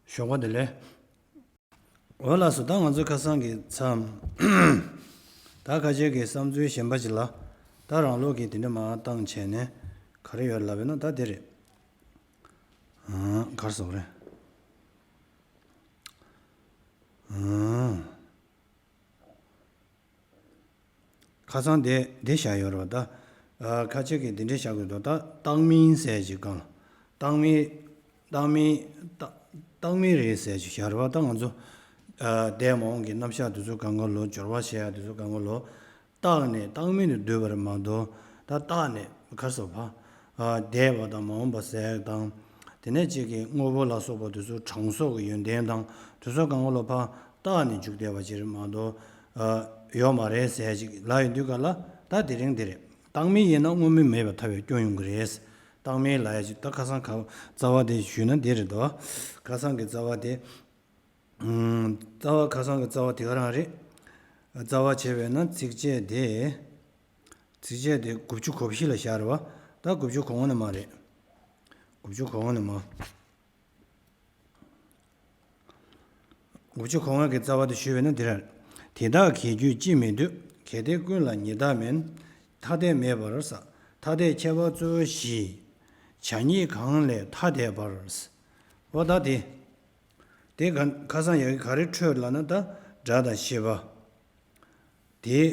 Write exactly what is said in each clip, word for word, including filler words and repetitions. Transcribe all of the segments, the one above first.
ཞོགས་པ་བདེ་ལེགས། འོ་ལགས་སོ། ད་ང་ཚོ་ཁ་སང་གི་མཚམས། ད་ཁ་ཆེ་གི་བསམ་ཚུལ་གཞན་པ་ཅིག་ལ། ད་རང་ལུགས་ཀྱི་དེ་འདྲ་མ་བཏང་བྱས་ནས་ག་རེ་ཡོད་ལབ་ན་ད་དེ་རེད། ཨང་། གར་སོག་རེད། ཨང་། ཁ་སང་དེ་དེ་བཞག་ཡོད་རེད་པ། ད་ཨ་ཁ་ཆེ་གི་དེ་འདྲས་བཞག་དགོས་འདུག་ད་བཏགས་མིང་ཟེར་ཅིག་གང་། བཏགས་མིང་། བཏགས་མིང་། བཏགས་བཏགས་མིང་རེད་ཟེར་ཅིག་བཞག་རེད་པ། ད་ང་ཚོ་ཨ་འདས་མ་འོངས་ཀྱི་རྣམ་གཞག་དེ་ཚོ་གང་ག་ལོ། སྦྱོར་བ་བྱེད་ཡ་དེ་ཚོ་གང་ག་ལོ། བཏགས་ནས་བཏགས་མིང་དུ་བསྡུས་པ་རེད་མ་གཏོགས། ད་བཏགས་ནས་གར་སོག་ཕ། ཨ་འདས་པ་དང་མ་འོངས་པ་ཟེར་དང་། དེ་ནས་གཅིག་གི་དངོས་པོ་ལ་སོགས་པ་དེ་ཚོ་གྲངས་སོགས་ཀྱི་ཡོན་ཏན་དང་དེ་ཚོ་གང་ག་ལོ་ཕ་བཏགས་ནས་འཇུག་བསྡད་པ་ཅིག་རེད་མ་གཏོགས། ཨ་ཡོད་མ་རེད་ཟེར་ཅིག་ལབ་ཡོང་དུས་ག་ལ། ད་དེ་རིང་འདི་རེད། བཏགས་མིང་ཡིན་ན་དངོས་མིང་མེད་པར་ཐལ་བའི་སྐྱོན་ཡོང་གི་རེད། བཏགས་མིང་ལབ་ཡ་ཅིག་ད་ཁ་སང་ག་རྩ་བ་དེ་ཞུས་ན་འདི་རེད་དོ། ཁ་སང་གི་རྩ་བ་དེ། ཨུམ། རྩ་བ་ཁ་སང་གི་རྩ་བ་དེ་ག་རང་རེད། རྩ་བ་བྱས་པས་ན་ཚིགས་བཅད་དེ། ཚིགས་བཅད་དེ་དགུ་བཅུ་གོ་བཞི་ལ་བཞག་རེད་པ། ད་དགུ་བཅུ་གོ་ལྔ་ནས་མར་རེད། དགུ་བཅུ་གོ་ལྔ་ནས་མར། དགུ་བཅུ་གོ་ལྔ་གི་རྩ་བ་དེ་ཞུས་པས་ན་འདི་རེད། དེ་དག་གི་རྒྱུད་ཅི་མི་སྡུད། གལ་ཏེ་ཀུན་ལ་ཉི་ཟླ་མིན། ཐ་དད་མེད་པར་ཟ། ཐ་དད་ཁྱད་པར་གཙོ་བོ་བཞི། བྱ་ཉིད་གང་ལས་ཐ་དད་པར་ཟ། འོ་ད་དེ། དེ་ག་ཁ་སང་ཡ་གི་ག་རེ་འཕྲོས་ལབ་ན་ད་སྒྲ་དང་ཤེས་པ། དེའི་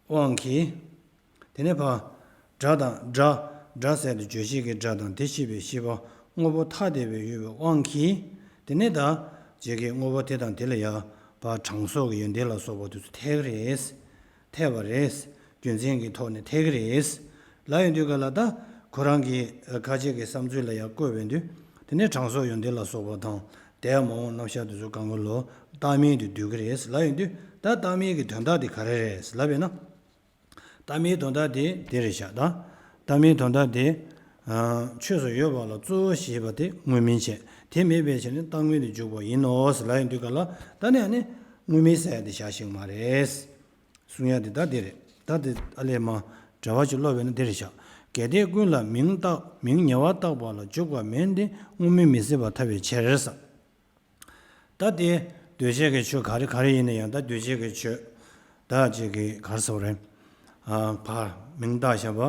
དབང་གིས། དེ་ནས་ཕ། སྒྲ་དང་སྒྲ། སྒྲ་ཟེར་དུས་བརྗོད་བྱེད་ཀྱི་སྒྲ་དང་དེ་ཤེས་པའི་ཤེས་པ་དངོས་པོ་ཐ་དད་པའི་ཡོད་པའི་དབང་གིས། དེ་ནས་ད་ཅིག་གི་དངོས་པོ་དེ་དང་དེ་ལ་ཡ་ཕ་གྲངས་སོགས་ཀྱི་ཡོན་ཏན་ལ་སོགས་པ་དེ་ཚོ་འཐད་ཀྱི་རེད། འཐད་པ་རེད། རྒྱུ་མཚན་གྱི་ཐོག་ནས་འཐད་ཀྱི་རེད། ལབ་ཡོང་དུས་ག་ལ་ད་ཁོ་རང་གི་ཁ་ཆེ་གི་བསམ་ཚུལ་ལ་ཡང་བཀོད་པའི་དུས། དེ་ནས་གྲངས་སོགས་ཡོན་ཏན་ལ་སོགས་པ་དང་འདས་མ་འོངས་རྣམ་གཞག་དེ་ཚོ་གང་ག་ལོ་བཏགས་མིང་དུ་འདོད་ཀྱི་རེད་ལབ་ཡོང་དུས། ད་བཏགས་མིང་གི་དོན་དག་དེ་ག་རེ་རེད་ལབ་ཡོང་ན། བཏགས་མིང་དོན་དག་དེ་དེ་རེད་ཤག་ད། བཏགས་མིང་དོན་དག་དེ། ཨ་ཆོས་སུ་ཡོད་པ་ལ་གཙོ་བོ་ཞེས་པ་དེ་དངོས་མིང་བྱས། དེ་མེད་པའི་ཕྱིར་ནི་རྟག་དངོས་དུ་འཇུག་པ་ཡིན་ནོ་ལབ་ཡོང་དུས་ག་ལ། ད་ནི་ཨ་ནི་དངོས་མིང་ཟེར་ཡ་དེ་བཞག་ཤེས་ཀྱི་མ་རེད། གསུང་ཡ་དེ་ད་དེ་རེད། ད་དེ་ཨ་ལས་མ་འགྲེལ་བ་ཅིག་ཀློག་པས་ན་དེ་རེད་ཤག་གལ་ཏེ་ཀུན་ལ་མིང་བཏགས། མིང་ཉེ་བར་བཏགས་པ་ལ་འཇུག་པ་མིན་ཏེ་དངོས་མིང་མི་སྲིད་པར་ཐལ་བའི་ཕྱིར་ཟེར། ད་དེ་འདུས་བྱས་ཀྱི་ཆོས་ག་རེ་ག་རེ་ཡིན་ན་ཡང་ད་འདུས་བྱས་ཀྱི་ཆོས། ད་ཅིག་གི་ག་རེ་ཟེར་དགོས་རེད། ཨ་ཕར་མིང་བཏགས་བཞག་པ་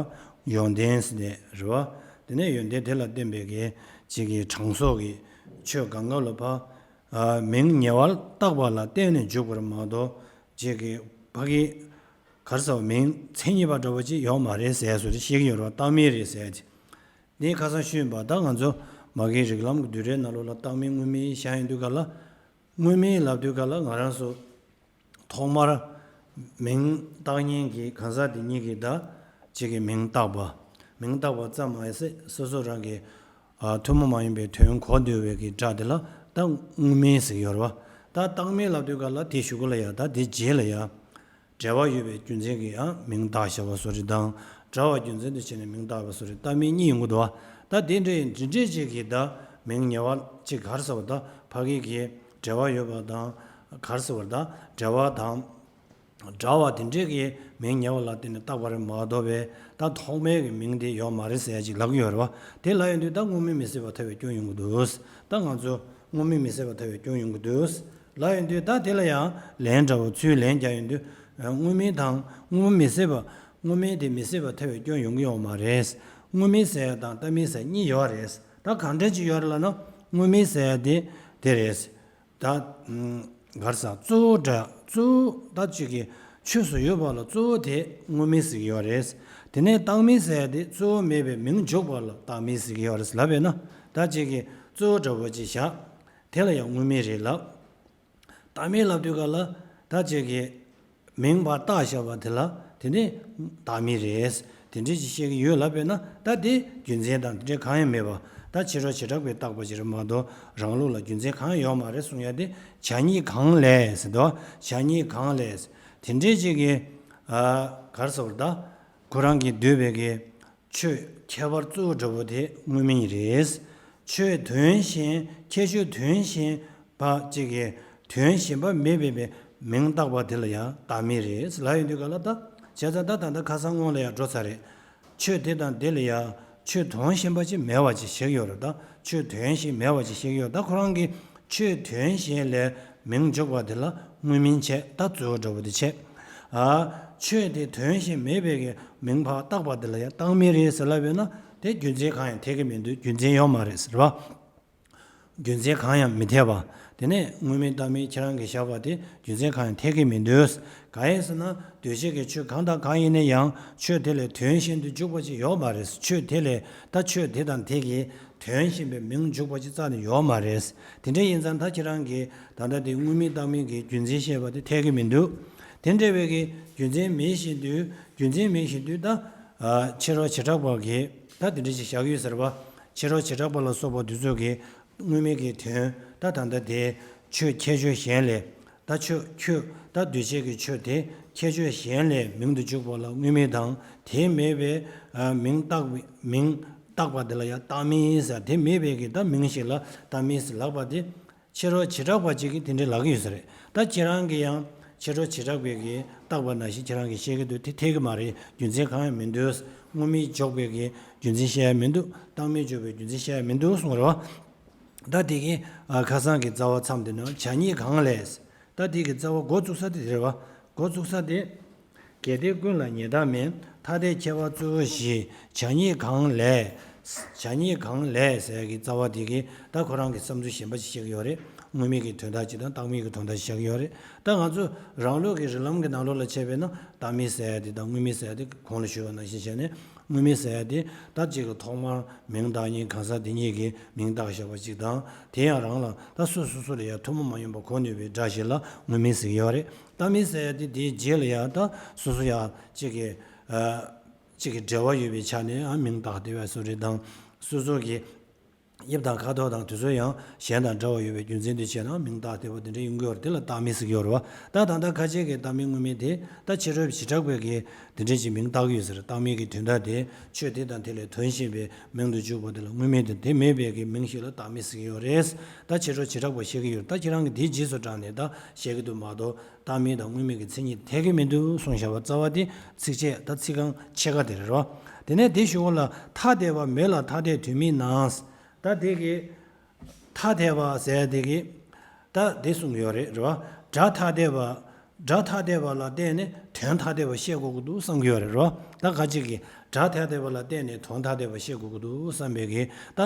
ཡོན་ཏན་ཟེར་ནས་རེད་བ། དེ་ནས་ཡོན་ཏན་དེ་ལ་བརྟེན་པའི་གི་ཅིག་གི་གྲངས་སོགས་ཀྱི་ཆོས་གང་ག་ལ་ཕ། ཨ་མིང་ཉེ་བར་བཏགས་པ་ལ་བརྟེན་ནས་འཇུག་པར་མ་གཏོགས། ཅིག་གི་ཕ་གི་ག་རེ་ཟེར་བ། མིང་མཚན་ཉིད་པ་འདྲ་བོ་ཅིག་ཡོད་མ་རེད་ཟེར་བཟོ་འདྲ་བཤད་ཀྱི་ཡོད་རེད་བ། བཏགས་མིང་རེད་ཟེར་ཅིག་འདི་ཁ་སང་ཞུས་པ། ད་ང་ཚོ་མ་གི་རིགས་ལམ་གྱི་བསྡུས་གྲྭའི་ནང་ལོགས་ལ་བཏགས་མིང་དངོས་མིང་བཤད་ཡོང་དུས་ག་ལ། དངོས་མིང་ལབ་དུས་ག་ལ་ང་རང་ཚོ་ཐོག་མར་མིང་བཏགས་མཁན་གྱི་གང་ཟག་དེ་ཉིད་ཀྱིས་ད་ཅིག་གི་མིང་བཏགས་པ། མིང་བཏགས་པ་ཙམ་མ་ཡིན་སྲིད་སོ་སོ་རང་གི་ཨ་ཐུན་མོང་མ་ཡིན་པའི་དོན་གོ་འདོད་པའི་གི་སྒྲ་དེ་ལ་ད་དངོས་མིང་ཟེར་གྱི་ཡོད་རེད་བ། ད་བཏགས་མིང་ལབ་དུས་ག་ལ་དེ་གཞུག་གུ་ལ་ཡ། ད་དེ་རྗེས་ལ་ཡ། འབྲེལ་བ་ཡོད་པའི་རྒྱུ་མཚན་གྱིས་ཡང་མིང་བཏགས་བཞག་པ་བཟོ་འདྲ་དང་། འདྲ་བ་རྒྱུ་མཚན་དུ་བྱས་ནས་མིང་བཏགས་པ་བཟོ་འདྲ། བཏགས་མིང་གཉིས་ཡོང་གི་འདུག་བ། ད་དེ་འདྲ་ཡིན་འདི་འདྲས་ཅིག་གིས་ད་མིང་ཉེ་བར་ཅིག་ག་རེ་ཟེར་བ། ད་ཕ་གི་གི་འབྲེལ་བ་ཡོད་པ་དང་། ག་རེ་ཟེར་བ། ད་འབྲེལ་བ་དང་འདྲ་བ་དེ་འདྲས་ཀྱི་མིང་ཉེ་བ་ལ་བརྟེན་ནས་བཏགས་པ་རེད་མ་གཏོགས་པའི་ད་ཐོག་མའི་གི་མིང་དེ་ཡོད་མ་རེད་ཟེར་ཡ་ཅིག་ལབ་ཀྱི་ཡོད་རེད་བ། དེ་ལབ་ཡོང་དུས་ད་དངོས་མིང་མི་སྲིད་པར་ཐལ་བའི་སྐྱོན་ཡོང་གི་འདུག་ད་ང་ཚོ་དངོས་མིང་མི་སྲིད་པར་ཐལ་བའི་སྐྱོན་ཡོང་གི་འདུག་ལབ་ཡོང་དུས་ད་དེ་ལ་ཡང་ལན་འདྲ་བོ་ཚུར་ལན་རྒྱག་ཡོང་དུས། དངོས་མིང་དང་དངོས་མིང་མི་སྲིད་པ། དངོས་མིང་དེ་མི་སྲིད་པར་ཐལ་བའི་སྐྱོན་ཡོང་གི་ཡོད་མ་རེད། དངོས་མིང་ཟེར་ཡ་དང་བཏགས་མིང་ཟེར་ཡ་གཉིས་ཡོད་རེད། ད་གང་འདྲ་ཅིག་ཡོད་རེད་ལབ་ན། དངོས་མིང་ཟེར་ཡ་དེ་དེ་རེད། ད་ག་རེ་ཟེར། གཙོ་བོ་འདྲ། གཙོ་བོ་ད་ཅིག་གི་ཆོས་སུ་ཡོད་པ་ལ་གཙོ་བོ་དེ་དངོས་མིང་ཟེར་གྱི་ཡོད་རེད། དེ་ནས་བཏགས་མིང་ཟེར་ཡ་དེ་གཙོ་བོ་མེད་པའི་མིང་འཇོག་པ་ལ་བཏགས་མིང་ཟེར་གྱི་ཡོད་རེད་ལབ་པས་ན། ད་ཅིག་གི་གཙོ་བོ་འདྲ་བོ་ཅིག་བཞག་དེ་ལ་ཡང་དངོས་མིང་རེད་ལབ། བཏགས་མིང་ལབ་དུས་ག་ལ་ད་ཅིག་གི་མིང་ཕར་བཏགས་བཞག་པ་དེ་ལ་དེ་ནི་བཏགས་མིང་རེད། དེ་འདྲས་ཅིག་བཤད་ཀྱི་ཡོད་ལབ་པས་ན། ད་དེ་རྒྱུ་མཚན་དང་དེ་འདྲས་གང་ཡང་མེད་པ། ད་ཕྱི་རོལ་བྱེ་བྲག་པས་བཏགས་པ་ཅིག་རེད་མ་གཏོགས་རང་ལུགས་ལ་རྒྱུ་མཚན་གང་ཡང་ཡོད་མ་རེད་གསུང་ཡ་དེ། བྱ་ཉིད་གང་ལས་ཟེར་དུས། བྱ་ཉིད་གང་ལས། དེ་འདྲས་ཅིག་གི་ཨ་ག་རེ་ཟེར་བ། ད་ཁོ་རང་གིས་འདོད་པའི་གི་ཆོས་ཁྱད་པར་གཙོ་བོ་འདྲ་བོ་དེ་དངོས་མིང་རེད། ཆོས་དོན་གཞན། ཁྱད་ཆོས་དོན་གཞན་པ་ཅིག་གི་དོན་གཞན་པ་མེད་པའི་མིང་བཏགས་པ་དེ་ལ་ཡང་བཏགས་མིང་རེད་ལབ་ཡོང་དུས་ག་ལ། ད་བྱས་ཙང་ད་ད་ལྟ་ཁ་སང་སྔོན་ལ་ཡང་འགྲོ་ཚར་རེད། ཆོས་དེ་དང་དེ་ལ་ཡང་ཆོས་དོན་གཞན་པ་ཅིག་མེད་པ་ཅིག་བཤད་ཀྱི་ཡོད་རེད། ད་ཆོས་དོན་གཞན་མེད་པ་ཅིག་བཤད་ཀྱི་ཡོད། ད་ཁོ་རང་གི་ ཆོས་དོན་གཞན་ལས་མིང་འཇོག་པ་དེ་ལ་དངོས་མིང་བྱས། ད་གཙོ་བོ་འདྲ་བོ་དེ་བྱས། ཨ། ཆོས་དེ་དོན་གཞན་མེད་པའི་གི་མིང་ཕར་བཏགས་པ་དེ་ལ་ཡང་བཏགས་མིང་རེད་ཟེར་ལབ་ཡོད་ན། དེ་རྒྱུ་མཚན་གང་ཡང་འཐད་ཀྱི་མི་འདུག་རྒྱུ་མཚན་ཡོད་མ་རེད་ཟེར་བ། རྒྱུ་མཚན་གང་ཡང་མི་འཐད་པ། དེ་ནས་དངོས་མིང་བཏགས་མིང་ཁྱེད་རང་གིས་བཞག་པ་དེ་རྒྱུ་མཚན་གང་ཡང་འཐད་ཀྱི་མི་འདུག་གང་ཡིན་ཟེར་ན། འདུས་བྱས་ཀྱི་ཆོས་གང་དང་གང་ཡིན་ན་ཡང་ཆོས་དེ་ལས་དོན་གཞན་དུ་འཇུག་པ་ཅིག་ཡོད་མ་རེད། ཆོས་དེ་ལས་ད་ཆོས་དེ་དང་དེ་གི་དོན་གཞན་པའི་མིང་འཇུག་པ་ཅིག་རྩ་ནས་ཡོད་མ་རེད། དེ་འདྲ་ཡིན་ཙང་ད་ཁྱེད་རང་གིས་ད་ལྟ་དེ་དངོས་མིང་བཏགས་མིང་གི་རྒྱུ་མཚན་བཤད་པ་དེ་འཐད་ཀྱི་མི་འདུག་དེ་འདྲ་བའི་གི་རྒྱུ་མཚན་མེད་བཞིན་དུ། རྒྱུ་མཚན་མེད་བཞིན་དུ་ད། ཨ། ཕྱི་རོལ་བྱེ་བྲག་པ་གིས་ད་དེ་འདྲ་ཞིག་བཞག་ཡོད་ཟེར་བ། ཕྱི་རོལ་བྱེ་བྲག་པ་ལ་སོགས་པ་དེ་ཚོ་གིས་དངོས་མིང་གི་དོན་ད་ད་ལྟ་དེ་ཆོས་ཁྱད་ཆོས་གཞན་ལས། ད་ཆོས་ཁྱོད་ད་འདུས་བྱས་ཀྱི་ཆོས་དེ་ཁྱད་ཆོས་གཞན་ལས་མིང་དུ་འཇུག་པ་ལ་དངོས་མིང་དང་། དེ་མེད་པའི་ཨ་མིང་བཏགས་པའི་མིང་བཏགས་པ་དེ་ལ་ཡང་བཏགས་མིང་ཟེར། དེ་མེད་པའི་གི་ད་མིང་ཞིག་ལ་བཏགས་མིང་ཟེར་ལབ་པ་དེ། ཕྱི་རོལ་བྱེ་བྲག་པ་ཅིག་གིས་དེ་འདྲ་ལབ་ཀྱི་ཡོད་ས་རེད། ད་ཁྱེད་རང་གིས་ཡང་ཕྱི་རོལ་བྱེ་བྲག་པའི་གིས་བཏགས་པ་ནང་བཞིན་ཁྱེད་རང་གིས་བཤད་ཀྱི་འདུག་དེ་འཐད་ཀྱི་མ་རེད། རྒྱུ་མཚན་གང་ཡང་མི་འདུག་དངོས་མིང་འཇོག་པའི་གི་རྒྱུ་མཚན་བཤད་ཡ་མི་འདུག་བཏགས་མིང་འཇོག་པའི་རྒྱུ་མཚན་བཤད་ཡ་མི་འདུག་གསུངས་པ་རེད་བ། ད་དེ་གི་ཨ་ཁ་སང་གི་རྩ་བ་མཚམས་དེ་ནི་བྱ་ཉིད་གང་ལས། ད་དེ་གི་རྩ་བ་འགོ་བཙུགས་ས་དེ་དེ་རེད་བ། འགོ་བཙུགས་ས་དེ། གལ་ཏེ་ཀུན་ལ་ཉེ་ལྟ་མེད། ཐ་དད་ཁྱད་པར་གཙོ་བོ་བཞི། བྱ་ཉིད་གང་ལས། བྱ་ཉིད་གང་ལས་ཟེར་གི་རྩ་བ་དེ་གི་ད་ཁོ་རང་གི་བསམ་ཚུལ་གཞན་པ་ཞིག་བཤད་ཀྱི་ཡོད་རེད། དངོས་མིང་གི་དོན་དག་ཅིག་དང་བཏགས་མིང་གི་དོན་དག་ཅིག་བཤད་ཀྱི་ཡོད་རེད། ད་ང་ཚོ་རང་ལུགས་ཀྱི་རིགས་ལམ་གྱི་ནང་ལོགས་ལ་བྱས་པས་ན། བཏགས་མིང་ཟེར་ཡ་དེ་དང་དངོས་མིང་ཟེར་ཡ་དེ་གོང་ལ་ཞུས་པ་ནང་བཞིན་བྱས་ནས། དངོས་མིང་ཟེར་ཡ་དེ་ད་གཅིག་གི་ཐོག་མར་མིང་བཏགས་ཉིད་གང་ཟག་དེ་ཉིད་ཀྱི་མིང་བཏགས་བཞག་པ་ཅིག་དང་། དེ་ཡང་རང་ལ་ད་སུ་སོ་སོ་ལ་ཡང་ཐུན་མོང་མ་ཡིན་པ་གོ་ནུས་པའི་སྒྲ་ཞིག་ལ་དངོས་མིང་ཟེར་གྱི་ཡོད་རེད། བཏགས་མིང་ཟེར་ཡ་དེ་དེའི་རྗེས་ལ་ཡང་ད་སོ་སོ་ཡང་གཅིག་གི་ཨ་གཅིག་གི་འབྲེལ་བ་ཡོད་པའི་ཆ་ནས་ཨ་མིང་བཏགས་བསྡད་པ་སོགས་རེད། དང་སོ་སོ་གི་དབྱིབས་དང་ཁ་དོག་དང་དེ་ཚོ་ཡང་གཞན་དང་འདྲ་བ་ཡོད་པའི་རྒྱུ་མཚན་དུ་བྱས་ན་མིང་བཏགས་བསྡད་པ་དེ་འདྲ་ཡོང་གི་ཡོད་རེད། དེ་ལ་བཏགས་མིང་ཟེར་གྱི་ཡོད་རེད་བ། ད་ད་ལྟ་ཁ་ཆེ་གི་བཏགས་མིང་དངོས་མིང་དེ་ད་ཕྱི་རོལ་བྱེ་བྲག་པའི་གི་དེ་འདྲ་ཅིག་མིང་བཏགས་ཀྱི་ཡོད་ཟེར། བཏགས་མིང་གི་དོན་དག་དེ་ཆོས་དེ་དང་དེ་ལས་དོན་གཞན་པའི་མིང་དུ་འཇུག་པ་དེ་ལ་དངོས་མིང་དེ། དེ་མེད་པའི་གི་མིང་ཞིག་ལ་བཏགས་མིང་ཟེར་གྱི་ཡོད་རེད། ད་ཕྱི་རོལ་བྱེ་བྲག་པ་བཤད་ཀྱི་ཡོད་རེད། ད་ཁྱེད་རང་གིས་དེའི་རྗེས་སུ་འབྲངས་ནས་ད་བཤད་ཀྱི་འདུག་མ་གཏོགས། བཏགས་མིང་དང་དངོས་མིང་གི་མཚན་ཉིད་འཐད་ཀྱི་མི་འདུག་གསུངས་བཞག་པ་རྩ་བ་དེ་ཚིགས་བཅད་ད་ཚིག་རྐང་ཕྱེད་ཀ་དེ་རེད་རོ། དེ་ནས་དེ་གཞུག་གུ་ལ་ཐ་དད་པ་མེ་ལ་ཐ་དད་དོན་མིན་ན། ད་དེ་གི་ཐ་དད་པ་ཟེར་དེ་གི་ད་དེ་གསུང་གི་ཡོད་རེད་རོ། སྒྲ་ཐ་དད་པ། སྒྲ་ཐ་དད་པ་ལ་བརྟེན་ནས་དོན་ཐ་དད་པ་བཤད་དགོས་ཀྱི་འདུག་བསམ་གྱི་ཡོད་རེད་རོ། ད་ཁ་ཅིག་གིས་སྒྲ་ཐ་དད་པ་ལ་བརྟེན་ནས་དོན་ཐ་དད་པ་བཤད་དགོས་ཀྱི་འདུག་བསམ་པའི་གི་ད་